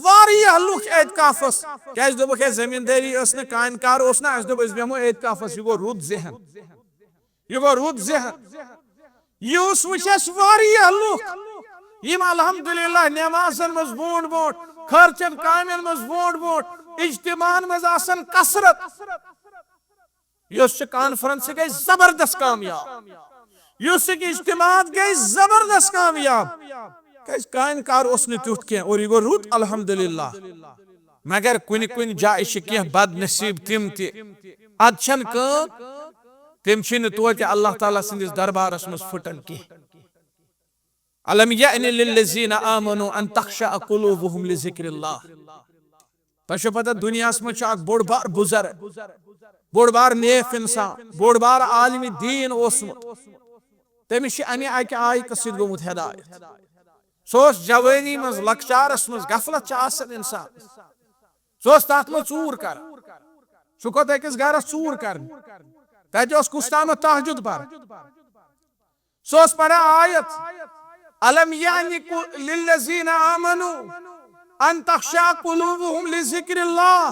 واریاہ لُکھ اعتکافس، کیازِ دوٚپُکھ ہے زمیٖندٲری ٲس نہٕ، کامہِ کار اوس نہٕ، اَسہِ دوٚپ أسۍ بیٚہمو اعتکافس، یہِ گوٚو رُت ذہن، یہِ گوٚو رُت ذہن۔ یہِ اوس وٕچھ اَسہِ واریاہ لُکھ یِم الحمدللہ نمازن منٛز برونٛٹھ برونٛٹھ، خٲرچن کامٮ۪ن منٛز برونٛٹھ برونٛٹھ، اجتماعن منٛز آسان کثرت۔ یۄس یہِ کانفرنس گٔے زبردست کامیاب، یۄس یہِ اجتماعات گٔے زبردست کامیاب۔ کیازِ کامہِ کار اوس نہٕ تیُتھ کینٛہہ اور یہِ گوٚو رُت الحمدللہ۔ مگر کُنہِ کُنہِ جایہِ چھِ کینٛہہ بد نصیب تِم تہِ، اتہِ چھنہٕ کٲم، تِم چھِنہٕ توتہِ اللہ تعالیٰ سٕنٛدِس دربارس منٛز پھٕٹان کینٛہہ۔ الم یأن للذین آمنوا ان تخشع قلوبهم لذکر اللہ۔ تۄہہِ چھو پتہ، دُنیاہس منٛز چھُ اکھ بوٚڑ بار بُزرگ، بوٚڑ بار نیک انسان، بوٚڑ بار عالمِ دیٖن اوسمُت۔ تٔمِس چھِ اَمہِ اَکہِ آیتہٕ سۭتۍ گوٚمُت ہدایت۔ سُہ اوس جوٲنی منٛز، لۄکچارس منٛز، غفلت چھِ آسان انسانس۔ سُہ اوس تتھ منٛز ژوٗر کران۔ سُہ کھوٚت أکِس گرس ژوٗر کرنہِ۔ تتہِ اوس کُس تامتھ تہجد پران۔ سُہ اوس پران آیت، الم یعنی للذین آمنوا ان تخشع قلوبهم لذکر اللہ۔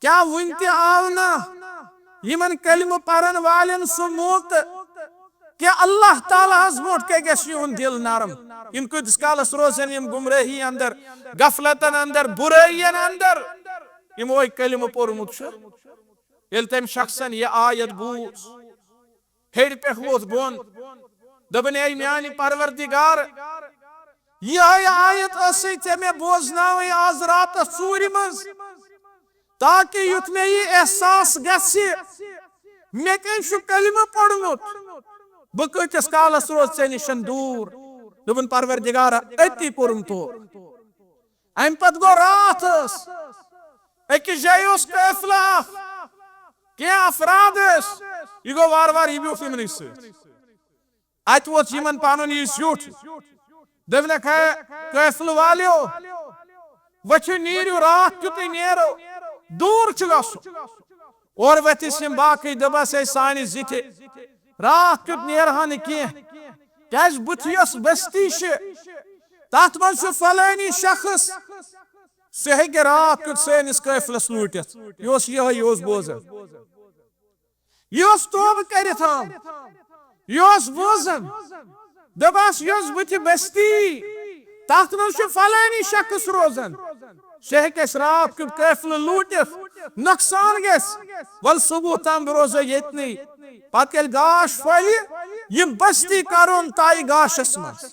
کیا وُنہِ تہِ آو نہ یِمن کلمہٕ پرن والٮ۪ن سُہ موقعہٕ کہِ اللہ تعالیٰ ہس برونٛٹھ کیٛاہ گژھِ یِہُنٛد دل نرم؟ یِم کۭتِس کالس روزن یِم گمرٲہی اندر، غفلتن اندر، برٲیین اندر؟ یِمو کلمہٕ پوٚرمُت چھُ۔ ییٚلہِ تٔمۍ شخصن یہِ آیت بوٗز، ہیٚرِ پٮ۪ٹھ ووٚتھ بۄن۔ دوٚپُن، اے میانہِ پروردگار، یِہے آیت ٲسٕے ژےٚ مےٚ بوزناوٕنۍ آز راتس ژوٗرِ منٛز، تاکہِ یُتھ مےٚ یہِ احساس گژھِ، مےٚ کٔمۍ چھُ کلمہٕ پوٚرمُت، بہٕ کۭتِس کالس روز ژےٚ نِشن دوٗر۔ دوٚپُن، پروردگارا، أتی کوٚرُم تو۔ امہِ پتہٕ گوٚو راتھ ٲس، أکِس جایہِ اوس قٲفلہٕ اکھ، کینٛہہ افراد ٲسۍ، یہِ گوٚو وارٕ وارٕ، یہِ بیوٗٹھ یِمنٕے سۭتۍ۔ اتہِ ووت یِمن پنُن یہِ زیُٹھ، دوٚپنکھ، ہے قٲفلہٕ والیو، ؤتھِو نیٖرِو، راتھ کیُتھُے نیرو، دوٗر چھُ گژھُن۔ اورٕ ؤتھِس یِم باقٕے، دوٚپس، ہے سانہِ زِٹھِ، راتھ کیُتھ نیرٕ ہا نہٕ کینٛہہ، کیازِ بٕتھِ یۄس بستی چھِ، تتھ منٛز چھُ فلٲنی شخص، سُہ ہیٚکہِ راتھ کیُتھ سٲنِس قٲفلس لوٗٹِتھ۔ یہِ اوس یِہوٚے، یہِ اوس بوزان، یہِ اوس توبہٕ کٔرِتھ آمُت، یہِ اوس بوزان، دوٚپس، یۄس بٕتھِ بستی، تتھ منٛز چھُ فلٲنی شخص روزان، سُہ ہیٚکہِ اَسہِ راتھ کیُتھ قٲفلہٕ لوٗٹِتھ، نۄقصان گژھِ۔ ول صبح تام روزو ییٚتنٕے۔ پتہٕ ییٚلہِ گاش پھٔلہِ، یہِ بستی کرون طے گاشس منٛز۔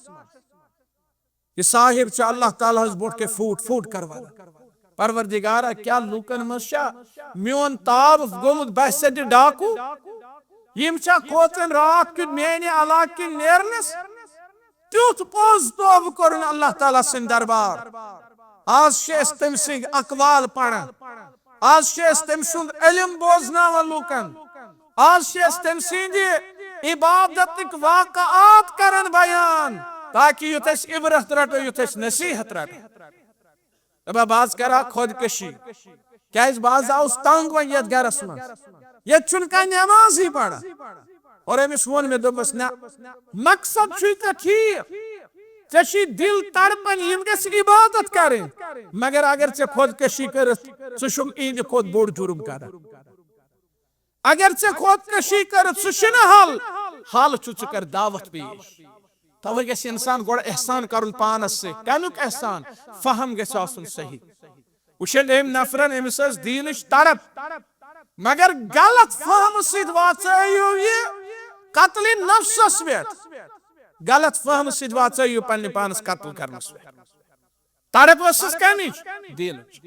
یہِ صاحب چھُ اللہ تعالیٰ ہس برونٛٹھ کَنہِ پھوٗٹ پھوٗٹ کران۔ پروردگارا، کیٛاہ لوٗکن منٛز چھا میون تاب گوٚمُت بحث ڈاکو؟ یِم چھا کھوژان راتھ کیُتھ میانہِ علاقہٕ کِنۍ نیرنس؟ تیُتھ پوٚز توبہٕ کوٚرُن اللہ تعالیٰ سٕنٛدِ دربار۔ آز چھِ أسۍ تٔمۍ سٕنٛدۍ اقوال پران، آز چھِ أسۍ تٔمۍ سُنٛد علم بوزناوان لوٗکن، آز چھِ أسۍ تٔمۍ سٕنٛدِ عبادتٕکۍ واقعات کران بیان، تاکہِ یُتھ أسۍ عبرت رٹو، یُتھ أسۍ نصیحت رٹو۔ دپان، بہٕ حظ کرٕ ہا خودکشی، کیازِ بہٕ حظ آوُس تنگ وۄنۍ یتھ گرس منٛز، ییٚتہِ چھُنہٕ کانٛہہ نمازٕے پران۔ اور أمِس ووٚن مےٚ، دوٚپمس، نہ، مقصد چھُے ژےٚ ٹھیٖک، ژےٚ چھُے دِل تڑپان، یِم گژھِ عبادت کرٕنۍ، مگر اگر ژےٚ خودکشی کٔرٕتھ، ژٕ چھُکھ یِہنٛدِ کھۄتہٕ بوٚڑ جُرم کران۔ اگر ژےٚ خودکشی کٔرٕتھ، سُہ چھُنہٕ حل، حل چھُ ژٕ کر دعوت پیش۔ توے گژھِ انسان گۄڈٕ احسان کرُن پانس سۭتۍ۔ کمیُک احسان؟ فہم گژھِ آسُن صحیح۔ وٕچھن أمۍ نفرن، أمِس ٲس دیٖنٕچ تڑپ، مگر غلط فہمہٕ سۭتۍ واژٲیِو یہِ قتلِ نفسس پٮ۪ٹھ۔ غلط فہمہٕ سۭتۍ واژٲیِو پننہِ پانس قتل کرنس پٮ۪ٹھ۔ تڑپ ٲسٕس کمِچ؟ دیٖنٕچ۔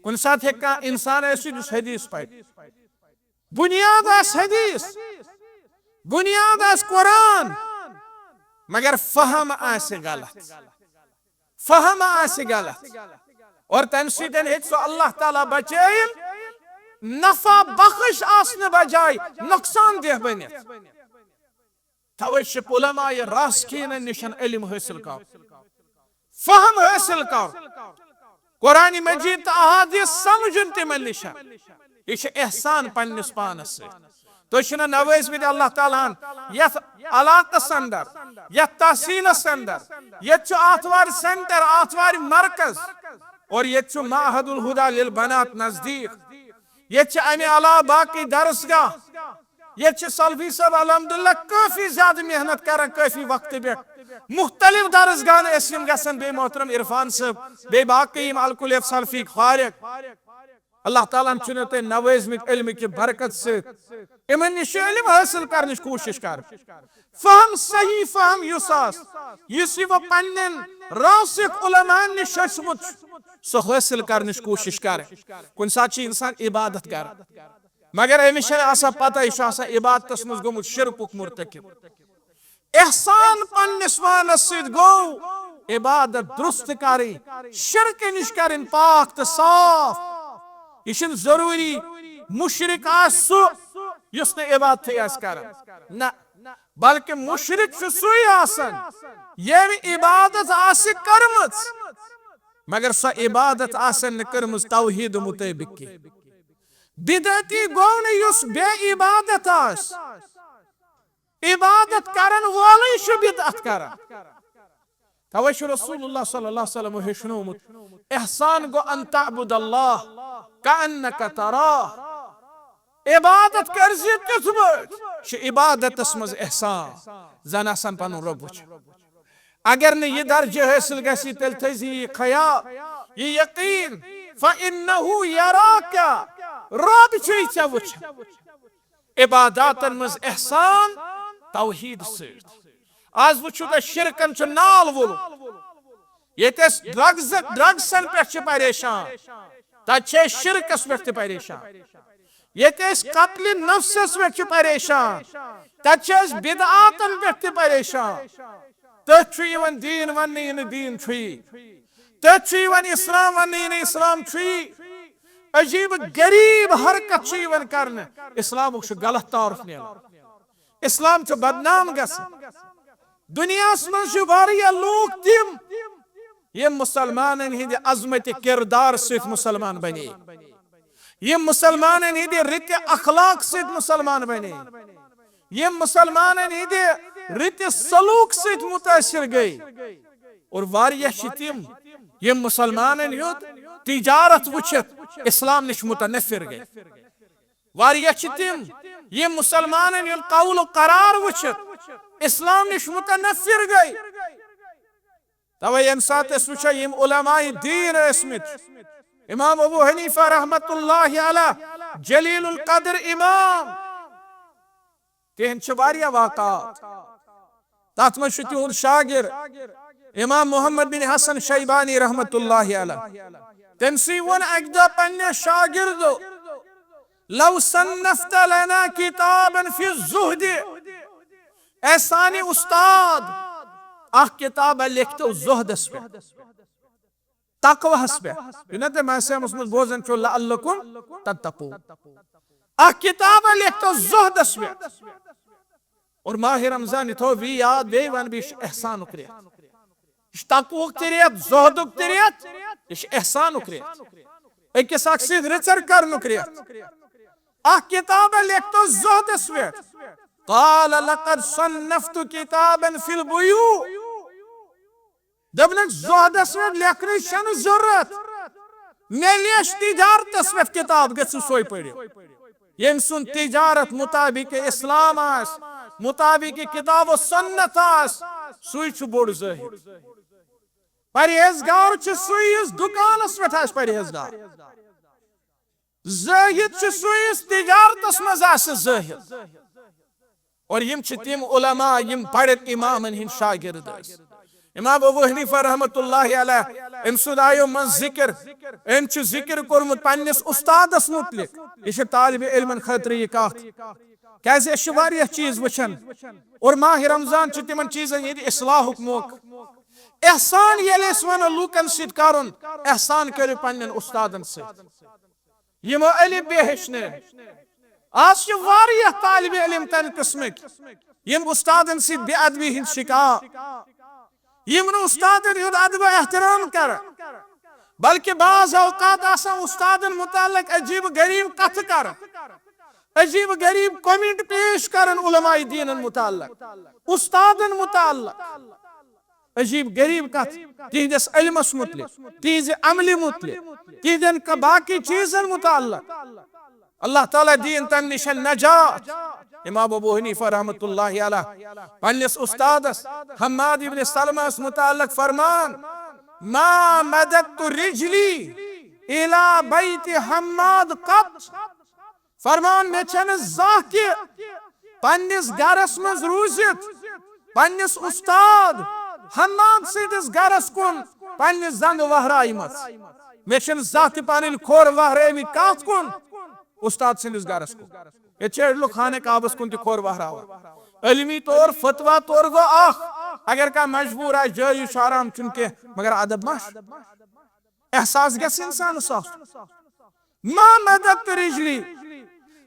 کُنہِ ساتہٕ ہیٚکہِ کانٛہہ انسان ٲسِتھ یُس حدیث پرِ، بنیاد آسہِ حدیث، بنیاد آسہِ قرآن، مگر فہم آسہِ غلط، فہم آسہِ غلط، اور تمہِ سۭتۍ ہیٚکہِ سُہ اللہ تعالیٰ بچٲیِن نفع بخش آسنہٕ بجایہِ نۄقصان دہ بٔنِتھ۔ توے چھِ علماء راسخیٖنن نِش علم حٲصِل کرُن، فہم حٲصِل کرُن، قرآن مجید تہٕ احادیث سمجھُن تِمن نِش۔ یہِ چھُ احسان پننِس پانس سۭتۍ۔ تُہۍ چھِو نہ نوٲزمٕتۍ اللہ تعالیٰ ہن یتھ علاقس اندر، یتھ تحصیلس اندر، ییٚتہِ چھُ آتھوارِ سینٹر، آتھوارِ مرکز، اور ییٚتہِ چھُ معہد الہدی للبنات نزدیٖک۔ ییٚتہِ چھِ امہِ علاوٕ باقٕے درسگاہ۔ ییٚتہِ چھِ سلفی صٲب الحمدللہ کٲفی زیادٕ محنت کران، کٲفی وقتہٕ پٮ۪ٹھ مختلف درسگاہن ٲسۍ یِم گژھان، بیٚیہِ محترم عرفان صٲب، بیٚیہِ باقٕے یِم الکلیت سلفیِکۍ فارغ۔ اللہ تعالیٰ ہن چھُنہٕ تۄہہِ نوٲزمٕکۍ علمہٕ کہِ برکت سۭتۍ یِمن نِش چھُ علم حٲصِل کرنٕچ کوٗشِش کران۔ فہم، صحیح فہم یُس آسہِ، یُس یہِ وۄنۍ پننٮ۪ن راسخ علماءن نِش ہیوٚچھمُت چھُ، سُہ حٲصِل کرنٕچ کوٗشِش کران۔ کُنہِ ساتہٕ چھُ انسان عبادت کران، مگر أمِس چھنہٕ آسان پتہ، یہِ چھُ آسان عبادتس منٛز گوٚمُت شرکُک مرتکب۔ احسان پننِس پانس سۭتۍ گوٚو عبادت درست کرٕنۍ، شرکہٕ نِش کرٕنۍ پاک تہٕ صاف۔ یہِ چھُنہٕ ضروٗری مُشرِک آسہِ سُہ یُس نہٕ عبادتھٕے آسہِ کران، نہ، بلکہِ مُشرِک چھُ سُے آسان ییٚمۍ عبادت آسہِ کٔرمٕژ، مگر سۄ عبادت آسن نہٕ کٔرمٕژ توحیٖد مُطٲبِق کینٛہہ۔ بدعتی گوٚو نہٕ یُس بے عبادت آسہِ، عبادت کرن وولٕے چھُ بدعت کران۔ توے چھُ رسول اللہ صلی اللہ علیہ وسلم ہیٚچھنومُت، احسان گوٚو ان تعبد اللہ کأنک تراہ۔ عبادت کٔرزِ تِتھ پٲٹھۍ، چھُ عبادتس منٛز احسان، زن آسان پنُن رۄب وٕچھان۔ اگر نہٕ یہِ درجہٕ حٲصِل گژھِ، تیٚلہِ تھٲیزِ یہِ خیال، یہِ یقین، فإنہ یراک، رۄب چھُے ژےٚ وٕچھان۔ عباداتن منٛز احسان توحیٖد سۭتۍ۔ آز وٕچھِو تُہۍ، شرکن چھُ نال وولمُت۔ ییٚتہِ أسۍ ڈرگز، ڈرگزن پٮ۪ٹھ چھِ پریشان، تتہِ چھِ أسۍ شرکس پٮ۪ٹھ تہِ پریشان۔ ییٚتہِ أسۍ قتلِ نفسس پٮ۪ٹھ چھِ پریشان، تتہِ چھِ أسۍ بدعاتن پٮ۪ٹھ تہِ پریشان۔ تٔتھۍ چھُ یِوان دیٖن وننہٕ، یہِ نہٕ دیٖن چھُیی۔ تٔتھۍ چھُ یِوان اسلام وننہٕ، یہِ نہٕ اسلام چھُیی۔ عجیب غریب حرکت چھِ یِوان کرنہٕ، اسلامُک چھُ غلط تعارف نیران، اسلام چھُ بدنام گژھان۔ دُنیاہس منٛز چھِ واریاہ لوٗکھ تِم، یِم مسلمانن ہٕنٛدِ عظمتِ کردار سۭتۍ مسلمان بنے، یِم مسلمانن ہٕنٛدِ رٕتہِ اخلاق سۭتۍ مسلمان بنے، یِم مسلمانن ہٕنٛدِ رٕتہِ سلوک سۭتۍ متٲثر گٔے۔ اور واریاہ چھِ تِم، یِم مسلمانن ہُنٛد تجارت وٕچھِتھ اسلام نِش متنفر گٔے۔ واریاہ چھِ تِم، یِم مسلمانن ہُنٛد قول و قرار وٕچھِتھ اسلام نِش متنفر گٔے۔ توے ییٚمہِ ساتہٕ أسۍ وٕچھو، یِم علماء دیٖن ٲسمٕتۍ، امام ابو حنیفہ رحمت اللہ علیہ، جلیل القدر امام، تِہنٛد چھِ واریاہ واقعات۔ تتھ منٛز چھُ تِہُنٛد شاگرد امام محمد بن حسن شیبانی رحمت اللہ علیہ۔ تٔمۍ سٕے ووٚن اکہِ دۄہ پننہِ شاگردو، لو صنفت لنا کتابا فی الزہد، اے سانہِ استاد، اکھ کتابہ لیکھتو زہدس پٮ۪ٹھ، تقوہس پٮ۪ٹھ۔ یہِ نہ تُہۍ ماسیمس منٛز بوزان چھِو، لعلکم تتقون۔ اکھ کتابہ لیکھتو زہدس پٮ۪ٹھ۔ اور ماہ رمضان یہِ تھاوو بیٚیہِ یاد، بیٚیہِ ونہٕ بہٕ، یہِ چھُ احسانُک رٮ۪تھ۔ یہِ چھُ تقوہُک تہِ رٮ۪تھ، زہدُک تہِ رٮ۪تھ، یہِ چھُ احسانُک رٮ۪تھ۔ أکِس اکھ سۭتۍ رٕژر کرنُک رٮ۪تھ۔ اکھ کتابہ لیکھتو زہدس پٮ۪ٹھ۔ قال لقد صنفت کتابا فی البیوع۔ دوٚپنَکھ، زہدس پٮ۪ٹھ لیکھنٕچ چھَنہٕ ضروٗرت۔ مےٚ لیچھ تجارتس پٮ۪ٹھ کتاب، گٔژھِو سۄے پٔرِو۔ ییٚمۍ سُنٛد تجارت مطابق اسلام آسہِ، مطابق کتاب و سنت آسہِ، سُے چھُ بوٚڑ زٲہد۔ پرہیزگار چھُ سُے یُس دُکانس پٮ۪ٹھ آسہِ پرہیزگار۔ زٲہد چھُ سُے یُس تجارتس منٛز آسہِ زٲہد۔ اور یِم چھِ تِم علماء یِم بڑٮ۪ن امامن ہٕنٛدۍ شاگرد ٲسۍ۔ امام ابو حنیفہ رحمۃ اللہ علیہ، أمۍ سُنٛد آیو منٛز ذکر، أمۍ چھُ ذکر کوٚرمُت پننِس استادس متعلق۔ یہِ چھِ طالب علمن خٲطرٕ یہِ کتھ، کیازِ أسۍ چھِ واریاہ چیٖز وٕچھان اور ماہ رمضان چھُ تِمن چیٖزن ہٕنٛدِ اصلاحُک موقعہٕ۔ احسان ییٚلہِ أسۍ ونو لوٗکن سۭتۍ کرُن، احسان کٔرِو پننٮ۪ن استادن سۭتۍ۔ یِمو الف بے ہیٚچھنٲے۔ آز چھِ واریاہ طالب علم تَمہِ قٕسمٕکۍ، یِم اُستادن سۭتۍ بے ادبی ہٕنٛدۍ شِکار، یِم نہٕ اُستادن ہُنٛد ادب و احترام کران، بلکہِ بعض اوقات آسان اُستادن متعلق عجیب و غریب کتھٕ کران، عجیب و غریب comment پیش کران علماء دیٖنن متعلق، اُستادن متعلق۔ عجیب غریب کتھ تہنٛدس علمس متعلق، تہنٛزِ عملہِ متعلق، تہنٛدٮ۪ن ک-، باقی چیزن متعلق۔ اللہ تعالیٰ دِیِن تمہِ نِش نجات۔ امام ابو حنیفہ رحمۃ اللہ علیہ پننِس استادس حماد ابن سلمہس متعلق فرمان، ما مددت رجلی الی بیت حماد قط۔ فرمان، مےٚ چھَنہٕ زانٛہہ تہِ پننِس گرس منٛز روٗزِتھ پننِس اُستاد حماد سٕنٛدِس گرس کُن پننہِ زنٛگہٕ وہرایمٕژ۔ مےٚ چھِنہٕ زانٛہہ تہِ پنٕنۍ کھۄر وہرٲومٕتۍ کتھ کُن؟ اُستاد سٕنٛدِس گرس کُن۔ ییٚتہِ چھِ أڑۍ لُکھ خانہ کعبس کُن تہِ کھۄر وہراوان۔ علمی طور، فتویٰ طور گوٚو اکھ، اگر کانٛہہ مجبوٗر آسہِ، جٲیز چھُ، حرام چھُنہٕ کینٛہہ، مگر ادب ما چھُ؟ احساس گژھِ انسانس آسُن۔ ما مددت رجلی۔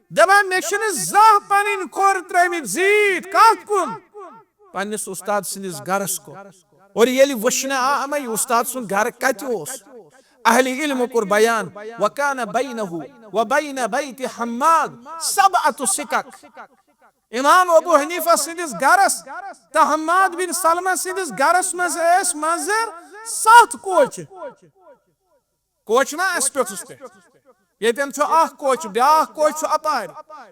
دپان، مےٚ چھِنہٕ زانٛہہ پنٕنۍ کھۄر ترٲومٕتۍ زیٖٹھ کتھ کُن؟ پننِس اُستاد سٕنٛدِس گرس کُن۔ اور ییٚلہِ وٕچھنہٕ آو، یہِ اُستاد سُنٛد گرٕ کتہِ اوس؟ اہل علمو کوٚر بیان، وکان بینہ و بین بیت حماد سبعۃ سکک۔ امام ابو حنیفہ سٕنٛدِس گرس تہٕ حماد بن سلمہ سٕنٛدِس گرس منٛز ٲسۍ منٛزٕ ستھ کوچہِ۔ کوچہِ ما آسہِ پیوٚٹھُس پٮ۪ٹھ؟ ییٚتٮ۪ن چھُ اکھ کوچہِ، بیٛاکھ کوچہِ چھُ اپارِ،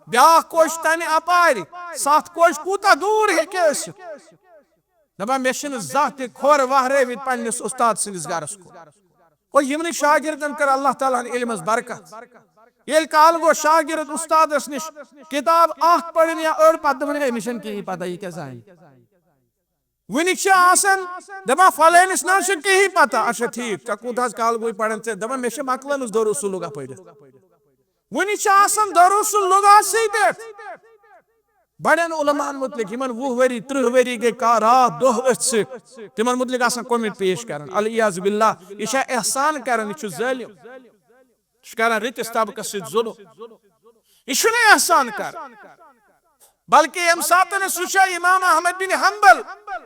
بیٛاکھ کوچہِ تَنہِ اپارِ۔ ستھ کوچہِ کوٗتاہ دوٗر ہیٚکہِ ٲسِتھ؟ دَپان، مےٚ چھِنہٕ زانٛہہ تہِ کھۄر وہرٲوِتھ پننِس اُستاد سٕنٛدِس گرس کُن۔ اور یِمنٕے شاگردن کٔر اللہ تعالیٰ ہن علمس برکت۔ ییٚلہِ کالہٕ گوٚو شاگرد اُستادس نِش کِتاب اکھ پرٕنۍ یا أڑ، پتہٕ دَپان، ہے، مےٚ چھَنہٕ کِہیٖنۍ پتہ، یہِ کیٛاہ زانہِ؟ وُنہِ چھِ آسان دَپان، فلٲنِس نہ چھُ کِہیٖنۍ پتہ۔ اچھا، ٹھیٖک، ژےٚ کوٗتاہ حظ کال گوٚوُے پران؟ ژےٚ دَپان، مےٚ چھِ مۄکلٲمٕژ دروسُل لغہ پٔرِتھ۔ وُنہِ چھِ آسان دروسُل لغہ سٕے پٮ۪ٹھ۔ بڑٮ۪ن علماءن متعلق، یِمن وُہ ؤری، ترٕٛہ ؤری گٔے کا-، راتھ دۄہ أتھۍ سۭتۍ، تِمن متعلق آسان comment پیش کران۔ العیاذ باللہ، یہِ چھا احسان کران؟ یہِ چھُ ظٲلم۔ یہِ چھُ کران رٕتِس طبقس سۭتۍ ظلم۔ یہِ چھُنہٕ احسان کران۔ بلکہ ییٚمہِ ساتہٕ أسۍ وٕچھو امام احمد بن حنبل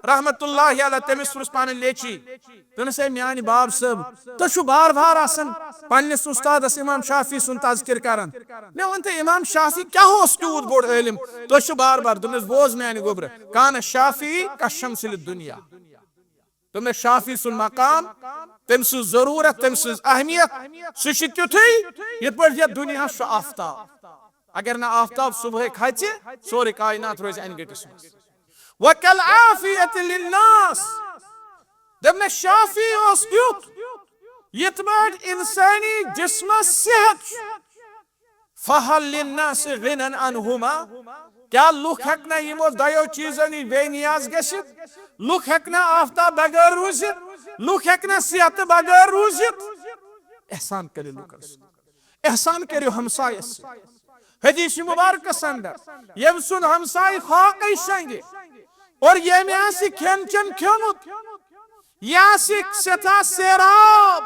رحمۃ اللہ علیہ، تٔمِس پرُژھ پنٕنۍ نیٚچی، دوٚپنَس، ہے میانہِ باب صٲب، تُہۍ چھِو بار بار آسان پننِس اُستادس امام شافعی سُنٛد تذکر کران۔ مےٚ ؤنۍ تو، امام شافعی کیٛاہ اوس تیوٗت بوٚڑ عٲلم؟ تُہۍ چھِو بار بار، دوٚپنَس، بوز میانہِ گوٚبرٕ، کان شافعی کشمس للدنیا۔ دوٚپنَس، شافعی سُنٛد مقام، تٔمۍ سٕنٛز ضروٗرت، تٔمۍ سٕنٛز اہمیت، سُہ چھُ تیُتھُے یِتھ پٲٹھۍ یَتھ دُنیاہَس چھُ آفتاب۔ اگر نہٕ آفتاب صبحٲے کھژِ، سورُے کائنات روزِ انہِ گٔٹِس منٛز۔ وکل عافیت للناس۔ دوٚپنَس، شافعی اوس تیُتھ، یِتھ پٲٹھۍ اِنسٲنی جسمَس صحت چھُ، فہل للناس غنى عنہما؟ کیا لوٗکھ ہیٚکنا یِمو دۄیو چیزو نِش بے نیاز گٔژھِتھ؟ لوٗکھ ہیٚکنا آفتاب بغٲر روٗزِتھ؟ لوٗکھ ہیٚکنا صحت بغٲر روٗزِتھ؟ احسان کٔرِو لوٗکن سۭتۍ۔ احسان کٔرِو ہمسایس سۭتۍ۔ حدیث مبارکس اندر، ییٚمۍ سُنٛد ہمسایہِ فاقے شنگہِ اور ییٚمۍ آسہِ کھٮ۪ن چٮ۪ن کھیوٚمُت، یہِ آسہِ سٮ۪ٹھاہ سیراب،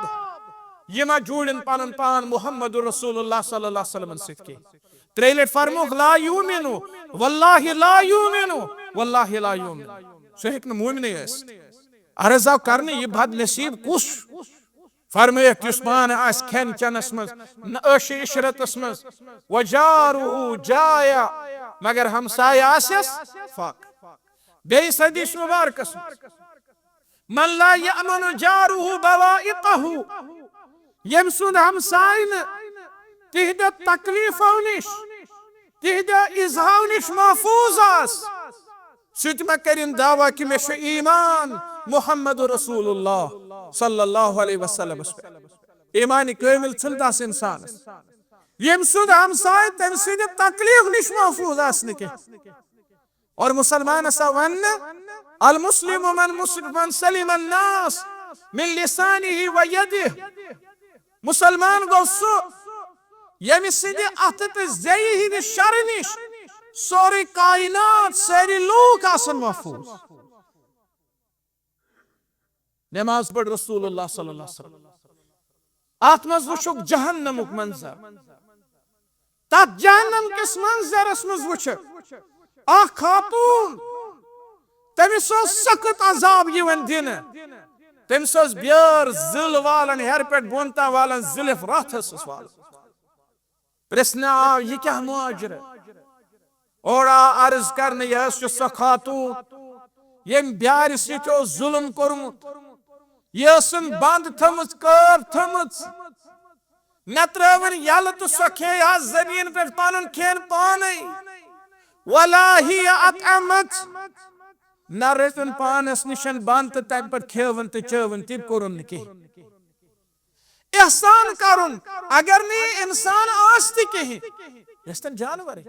یہِ ما جوٗڑِن پنُن پان محمد رسول اللہ صلی اللہ علیہ وسلمن سۭتۍ کینٛہہ۔ ترٛیٚیہِ لٹہِ فرمووُکھ، لا یؤمن، واللہ لا یؤمن، واللہ لا یؤمن۔ سُہ ہیٚکہِ نہٕ مومنٕے ٲسِتھ۔ عرض آو کرنہٕ، یہِ بد نصیب کُس چھُ؟ فرمٲیِکھ، یُس پانہٕ آسہِ کھٮ۪ن چٮ۪نس منٛز، نہ عٲشہِ عشرتس منٛز، وجارہ جائع، مگر ہمسایہِ آسٮ۪س فاقہٕ۔ بیٚیِس حدیث مبارکس منٛز، من لا یأمن جارہ بوائقہ، ییٚمۍ سُنٛد ہمسایہِ نہٕ تِہنٛدِ تکلیفو نِش، تِہنٛدِ ایذاہو نِش محفوظ آسہِ، سُہ تہِ ما کرِن دعویٰ کہِ مےٚ چھُ ایمان محمد رسول اللہ۔ صلی اللہ علیہ وسلمس پٮ۪ٹھ۔ ایمان کٲمل چھُنہٕ تس انسانس، ییٚمہِ سُنٛد ہمسایہِ تٔمۍ سٕنٛدِ تکلیف نِش محفوظ آسہِ نہٕ کینٛہہ۔ اور مسلمانس آو وننہٕ، المسلم من مسلم، من سلم الناس من لسانه و یده۔ مسلمان گوٚو سُہ، ییٚمہِ سٕنٛدِ اتھٕ تہٕ زیٚیہِ ہٕنٛدِ شرٕ نِش سورُے کائنات، سٲری لوٗکھ آسن محفوظ۔ نماز پٔر رسول اللہ صلی اللہ علیہ وسلم۔ اتھ منٛز وٕچھُکھ جہنمُک منظر۔ تتھ جہنم کِس منظرس منٛز وٕچھکھ اکھ خاتون، تٔمِس اوس سخت عذاب یِوان دِنہٕ۔ تٔمِس اوس بیٲر ذل والان، ہیرِ پٮ۪ٹھ بۄن تام والان، ذلف راتھس ٲس والان۔ پرژھنہٕ آو، یہِ کیٛاہ ماجرٕ؟ اورٕ آو عرض کرنہٕ، یہِ ٲس یہِ سۄ خاتون، ییٚمۍ بیارِ سۭتۍ اوس ظلم کوٚرمُت۔ یہِ ٲسٕن بند تھٲومٕژ، کٲر تھٲومٕژ۔ نہ ترٲوٕن یلہٕ تہٕ سۄ کھیٚیہِ ہا زٔمیٖن پٮ۪ٹھ پنُن کھٮ۪ن پانے۔ ولا ہی اطعمت، نہ رٔٹٕن پانس نِش بند تہٕ تمہِ پتہٕ کھیٚوٕن تہٕ چٲوٕن، تہِ کوٚرُن نہٕ کینٛہہ۔ احسان کرُن، اگر نہٕ یہِ انسان آسہِ تہِ کِہیٖنۍ، یہِ ٲسۍتن جانورٕے،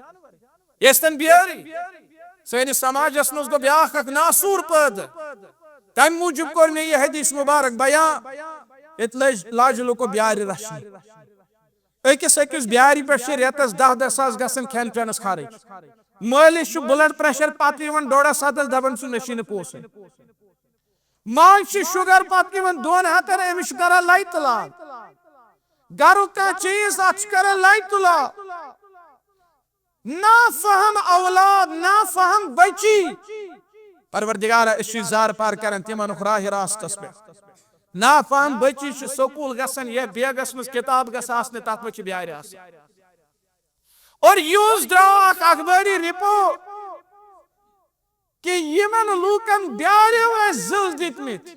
یہِ ٲسۍتن بیٲرٕے۔ سٲنِس سماجس منٛز گوٚو بیٛاکھ اکھ ناسوٗر پٲدٕ۔ تمہِ موٗجوٗب کوٚر مےٚ یہِ حدیث مبارک بیان۔ ییٚتہِ لٔج، لاجہِ لُکو بیارِ رچھنہِ۔ أکِس أکِس بیارِ پٮ۪ٹھ چھِ رٮ۪تس دَہ دَہ ساس گژھان کھٮ۪ن چٮ۪نس خرٕچ۔ مٲلِس چھُ بلڈ پریشر پتہٕ یِوان ڈۄڈس ہتس، دپان چھُ مےٚ چھِی نہٕ پونٛسے۔ ماجہِ چھِ شُگر پتہٕ یِوان دۄن ہتن، أمِس چھُ کران لَے تہٕ لاگ۔ گرُک کانٛہہ چیٖز، اتھ چھُ کران لَے تہٕ لاگ۔ نافہم اولاد، نافہم بچی۔ پروردگارا، أسۍ چھِ زار پار کران تِمن راہ راستس پٮ۪ٹھ۔ نافہم بچی چھِ سکوٗل گژھان، یا بیگس منٛز کِتاب گژھِ آسنہِ، تتھ منٛز چھِ بیارِ آسان۔ اور یُس درٛاو اکھ اخبٲری رپورٹ کہِ یِمن لوٗکن بیاریو ٲسۍ ضلع دِتمٕتۍ،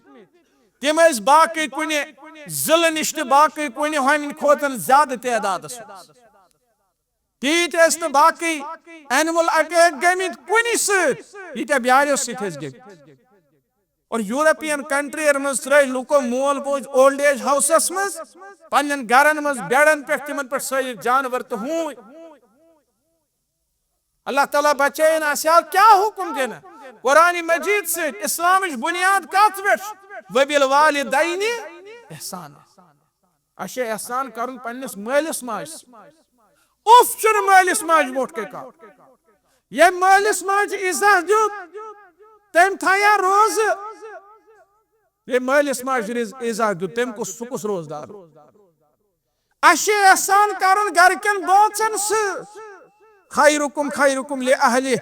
تِم ٲسۍ باقٕے کُنہِ ضلعہٕ نِش تہٕ باقٕے کُنہِ ہۄمہِ کھۄتہٕ زیادٕ تعدادس منٛز۔ تیٖتۍ ٲسۍ نہٕ باقٕے اینیمل اٹیک گٔمٕتۍ کُنہِ سۭتۍ، ییٖتیٛاہ بیاریو سۭتۍ ٲسۍ گٔمٕتۍ۔ اور یورپین کنٹرین منٛز ترٲے لوٗکو مول موج اولڈ ایج ہاوسس منٛز، پننٮ۪ن گرن منٛز بیڈن پٮ۪ٹھ، تِمن پٮ۪ٹھ سٲری جانور تہٕ ہوٗنۍ۔ اللہ تعالیٰ بچٲیِن، اسہِ آو کیٛاہ حُکم دِنہٕ؟ قرآن مجید سۭتۍ۔ اسلامٕچ بُنیاد کتھ پٮ۪ٹھ چھِ؟ وبالوالدین احسانا۔ اسہِ چھُ احسان کرُن پننِس مٲلِس ماجہِ سۭتۍ۔ اُف چھُنہٕ مٲلِس ماجہِ برونٛٹھ کَنہِ کَرُن۔ ییٚمۍ مٲلِس ماجہِ عزت دیُت، تٔمۍ تھایا روزٕ۔ ییٚمۍ مٲلِس ماجہِ رِز-، عزت دیُت، تٔمۍ کُس، سُہ کُس روزدار؟ اَسہِ چھُ احسان کرُن گرِکٮ۪ن بٲژن سۭتۍ۔ خیرکم خیرکم لأہلہ۔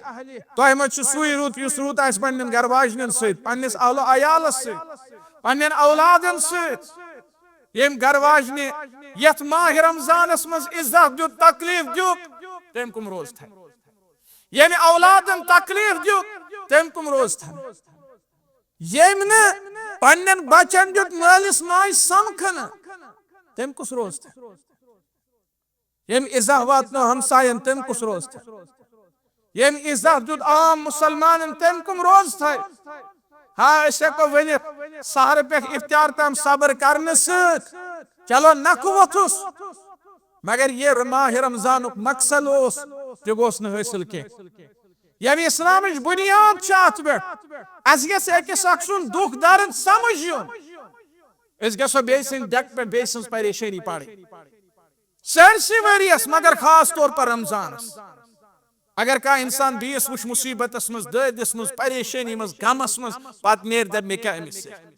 تۄہہِ منٛز چھُ سُے رُت یُس رُت آسہِ پننٮ۪ن گرٕ واجنٮ۪ن سۭتۍ، پننِس اہل و عیالس سۭتۍ، پننٮ۪ن اولادن سۭتۍ۔ ییٚمۍ گرٕ واجنہِ یتھ ماہ رمضانس منٛز عزت دیُت، تکلیف دیُت، تٔمۍ کم روزٕ تھایہِ؟ ییٚمۍ اولادن تکلیف دیُت، تٔمۍ کم روزٕ تھایہِ؟ ییٚمۍ نہٕ پننٮ۪ن بچن دیُت مٲلِس ماجہِ سمکھنہٕ، تٔمۍ کُس روزٕ تھایہِ؟ ییٚمۍ عزت واتنو ہمساین، تٔمۍ کُس روزٕ تھایہِ؟ ییٚمۍ عزت دیُت عام مسلمانن، تٔمۍ کم روزٕ تھایہِ؟ ہا، أسۍ ہٮ۪کو ؤنِتھ، سحرٕ پٮ۪ٹھ افطار تام صبر کرنہٕ سۭتۍ، چلو، نکھٕ ووٚتھُس، مگر یہِ ماہ رمضانُک مقصد اوس، تہِ گوٚژھ نہٕ حٲصِل کینٛہہ۔ یعنی اسلامٕچ بُنیاد چھِ اتھ پٮ۪ٹھ۔ اسہِ گژھِ أکِس اکھ سُنٛد دُکھ درد سمجھ یُن۔ أسۍ گژھو بیٚیہِ سٕنٛدِ ڈٮ۪کہٕ پٮ۪ٹھ بیٚیہِ سٕنٛز پریشٲنی پرٕنۍ۔ سٲرسٕے ؤریَس، مگر خاص طور پر رمضانس۔ اگر کانٛہہ انسان بیٚیِس وٕچھ مصیبتس منٛز، دٲدِس منٛز، پریشٲنی منٛز، غمس منٛز، پتہٕ نیرِ دپہِ، مےٚ کیٛاہ أمِس سۭتۍ؟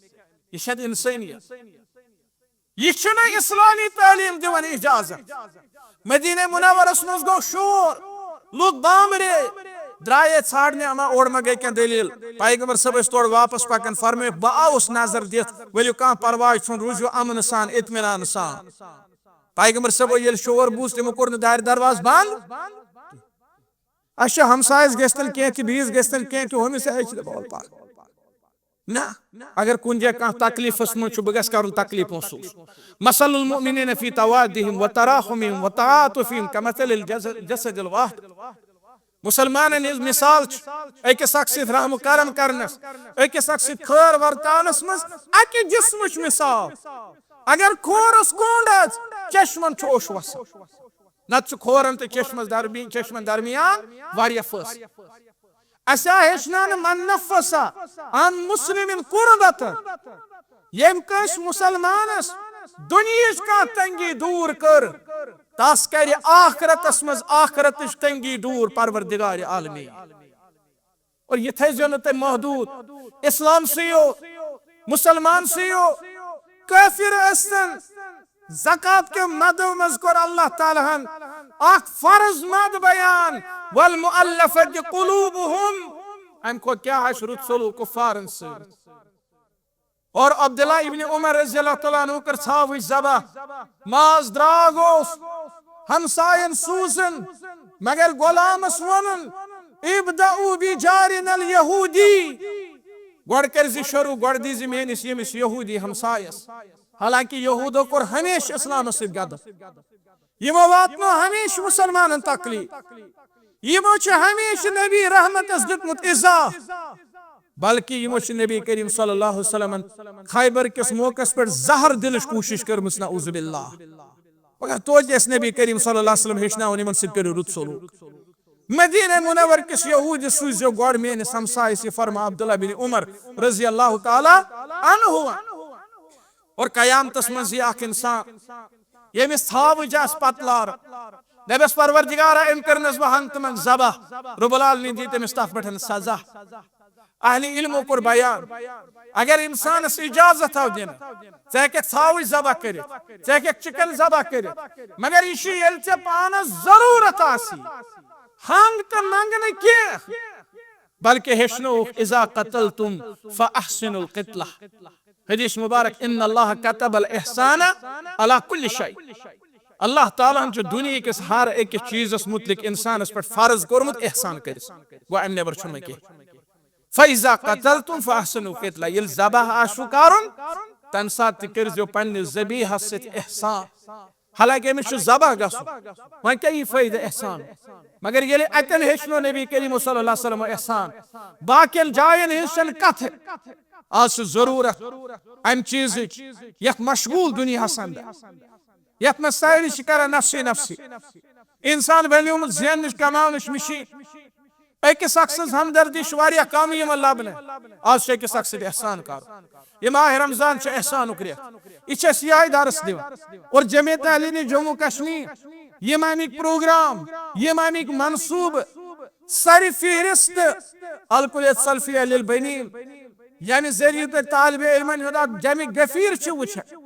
یہِ چھنہٕ انسٲنیت۔ یہِ چھُنہٕ اسلامی تعلیٖم دِوان اجازت۔ مدینہ منورس منٛز گوٚو شور، لوٗکھ بامبرے، درٛایے ژھانٛڈنہِ، اما اورٕ ما گٔے کینٛہہ دٔلیٖل۔ پیغمبر صٲب ٲسۍ تورٕ واپس پکان، فرمٲیکھ، بہٕ آوُس نظر دِتھ، ؤلِو کانٛہہ پرواے چھُنہٕ، روٗزِو امنہٕ سان، اطمینان سان۔ پیغمبر صٲبو ییٚلہِ شور بوٗز، تِمو کوٚر نہٕ دارِ دروازٕ بنٛد۔ اَسہِ چھُ ہمسایَس گژھِ تَن کینٛہہ تہِ، بیٚیِس گژھِ تَن کینٛہہ تہِ، ہُمِس آسہِ دَپان، وَلہٕ پَکھ۔ نہ، اگر کُنہِ جایہِ کانٛہہ تکلیٖفَس منٛز چھُ، بہٕ گژھٕ کَرُن تکلیٖف محسوٗس۔ مثل المؤمنین فی توادہم و تراحمہم و تعاطفہم کمثل الجسد، جسد الواحد۔ مسلمانن ہٕنٛز مثال چھِ أکِس اکھ سۭتۍ رحم و کرم کرنس، أکِس اکھ سۭتۍ خٲر ورتاونس منٛز اکہِ جسمٕچ مثال۔ اگر کھورس کوٚنٛڈ اژِ، چشمن چھُ اوٚش وسان، نتہٕ چھُ کھورن تہٕ چشمس درمی-، چشمن درمیان واریاہ فٲصلہٕ۔ اسہِ آ ہیٚچھناونہٕ، من نفس عن مسلم کربة، ییٚمۍ کٲنٛسہِ مسلمانس دُنیہٕچ کانٛہہ تنگی دوٗر کٔر، تس کرِ آخرتس منٛز آخرتٕچ تنگی دوٗر پروردگار عالمین۔ اور یہِ تھٲیزیو نہٕ تُہۍ محدوٗد، اسلام سٕے یو، مسلمان سٕے یو، کٲفر ٲسۍتن، زکوٰۃ کہِ مدو منٛز کوٚر اللہ تعالیٰ ہن اکھ فرض مد بیان، والمؤلفة قلوبهم، امہِ کھۄتہٕ کیٛاہ آسہِ رُت سلوک کفارن سۭتۍ؟ اور عبداللہ ابن عمر رضی اللہ تعالیٰ عنہ کٔر ژھاوٕج ذبح، ماز درٛاگ اوس، ہمساین سوٗزُن، مگر غلامس ووٚنُن، "ابدأوا بجارنا اليهودي"، گۄڈٕ کٔرۍ زِ شروع، گۄڈٕ دی زِ میٲنِس ییٚمِس یہودی ہمسایس۔ حالانکہ یہودو کوٚر ہمیشہِ اسلامس سۭتۍ غدر، یِمو واتنو ہمیشہِ مسلمانن تکلیف، یِمو چھُ ہمیشہِ نبی رحمتس دیُتمُت ایذا، بلکہ یِمو چھُ نبی کریم صلی اللہ علیہ وسلمن خیبر کِس موقعس پٮ۪ٹھ زہر دِنٕچ کوٗشش کٔرمٕژ، نعوذ باللہ۔ مگر توتہِ ٲسۍ نبی کریم صلی اللہ علیہ وسلم ہیٚچھناوان یِمن سۭتۍ کٔرِو رُت سلوک۔ مدینہ منور کِس یہودِس سوٗزیو گۄڈٕ میٲنِس ہمسایس، یہِ فرما عبداللہ بن عمر رضی اللہ تعالیٰ عنہ۔ اور قیامتس منٛز یہِ اکھ انسان، ییٚمِس ژھاوٕج آسہِ پتہٕ لارٕ، دپٮ۪س، "پروردگارا، أمۍ کٔرنس بہٕ ہنگ تہٕ منگ ذبح"، رب العالمین دی تٔمِس تتھ پٮ۪ٹھ سزا۔ اہل علمو کوٚر بیان، اگر انسانس اجازت آو دِنہٕ، ژٕ ہیٚککھ ژھاوٕج ذبح کٔرِتھ، ژٕ ہیٚککھ چکن ذبح کٔرِتھ، مگر یہِ چھُ ییٚلہِ ژےٚ پانس ضروٗرت آسی، ہنگ تہٕ منگ نہٕ کینٛہہ، بلکہ ہیٚچھنووُکھ، "اذا قتلتم فاحسنوا القتلہ"۔ حدیث مبارک، "ان اللہ کتب الاحسان علی کل شیء"۔ اللہ تعالیٰ ہن چھُ دُنیا کِس ہر أکِس چیٖزس متعلق انسانس پٮ۪ٹھ فرض کوٚرمُت احسان کٔرِتھ۔ گوٚو، امہِ نٮ۪بر چھُنہٕ کینٛہہ۔ "فاذا قتلتم فاحسنوا القتلہ"، ییٚلہِ ذبح آسوٕ کرُن، تمہِ ساتہٕ تہِ کٔرۍزیو پننِس ذبیحس سۭتۍ احسان۔ حالانکہ أمِس چھُ ذبح گژھُن، وۄنۍ کیٛاہ یی فٲیدٕ احسان؟ مگر ییٚلہِ اتٮ۪ن ہیٚچھنو نبی کریم صلی اللہ علیہ وسلم احسان، باقین جاین ہٕنٛز چھنہٕ کتھٕ۔ آز چھِ ضروٗرت امہِ چیٖزٕچ، یتھ مشغول دُنیاہس اندر، یتھ منٛز سٲری چھِ کران نفسی نفسی۔ انسان بنیومُت زیننٕچ کماونٕچ مِشیٖن۔ أکِس اکھ سٕنٛز ہمدردی چھِ واریاہ کم یِوان لبنہٕ۔ آز چھُ أکِس اکھ سۭتۍ احسان کرُن۔ یہِ ماہِ رمضان چھُ احسانُک رٮ۪تھ۔ یہِ چھِ اَسہِ یِہوٚے درس دِوان۔ اور جمعیت اہلدین جموں کشمیر، یِم اَمِکۍ پروگرام، یِم اَمِکۍ منصوٗبہٕ، سر فہرست الکلیت سلفیہ للبنین، ییٚمہِ ذٔریعہٕ تُہۍ طالب علمن ہُنٛد اکھ جمع غفیر چھِ وٕچھان،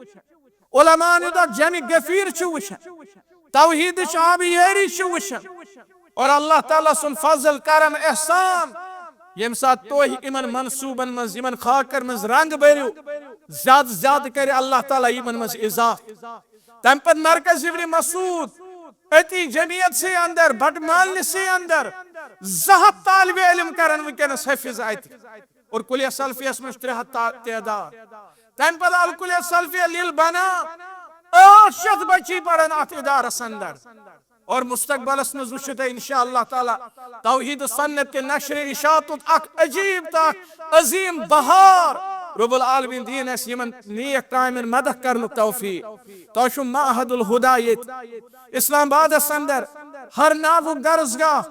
علماءن ہُنٛد اکھ جمع غفیر چھِ وٕچھان، توحیدٕچ آبیٲری چھِ وٕچھان، اور اللہ تعالیٰ سُنٛد فضل، کرم، احسان، ییٚمہِ ساتہٕ تُہۍ یِمن منصوٗبن منٛز، یِمن خاکن منٛز رنگ بٔرِو، زیادٕ زیادٕ کرِ اللہ تعالیٰ یِمن منٛز اضافہٕ۔ تمہِ پتہٕ مرکز ابن مسعود، أتی جمعیت سے اندر، بٹہٕ مالنہِ سے اندر، زٕ ہتھ طالب علم کرن وٕنکیٚنس حٲفظ اتہِ۔ اور کلیہ سلفیس منٛز ترٛےٚ ہتھ تا-، تعداد۔ تمہِ پتہٕ الکلیہ سلفیہ للبنات، ٲٹھ شیٚتھ بچی پرن اتھ ادارس اندر۔ اور مستقبلس منٛز وٕچھِو تُہۍ انشاءاللہ تعالیٰ توحید و سنت کے نشر اشاعت اکھ عجیب تہٕ اکھ عظیم بہار۔ رب العالمین دِیِن اَسہِ یِمن نیک کامٮ۪ن مدد کرنُک توفیق۔ تۄہہِ چھُ معہد الہدیٰ ییٚتہِ اسلام آبادس اندر، ہر ناوُک درسگاہ۔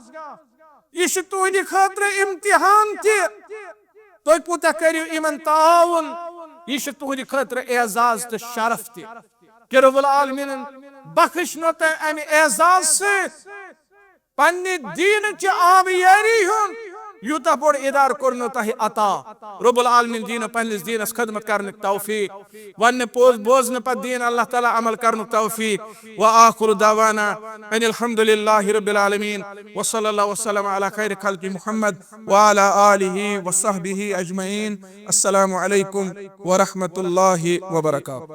یہِ چھُ تُہنٛدِ خٲطرٕ امتحان تہِ۔ تُہۍ کوٗتاہ کٔرِو یِمن تعاوُن، یہِ چھُ تُہنٛدِ خٲطرٕ اعزاز تہٕ شرف تہِ۔ کہ رب العالمینن بخشنو تۄہہِ امہِ اعزاز سۭتۍ پننہِ دیٖنٕچہِ آبیٲری ہُنٛد یوٗتاہ بوٚڑ ادارٕ کوٚرنو تۄہہِ عطا۔ رب العالمین دِینو پننِس دیٖنس خدمت کرنُک توفیق، وننہٕ پوٚز بوزنہٕ پتہٕ دیٖن اللہ تعالیٰ عمل کرنُک توفیق۔ وآخر دعوانا ان الحمد للہ رب العالمین۔ وصلی اللہ وسلم علی خیر خلق محمد وعلی آلہ وصحبہ اجمعین۔ السلام علیکم ورحمۃ اللہ وبرکاتہ۔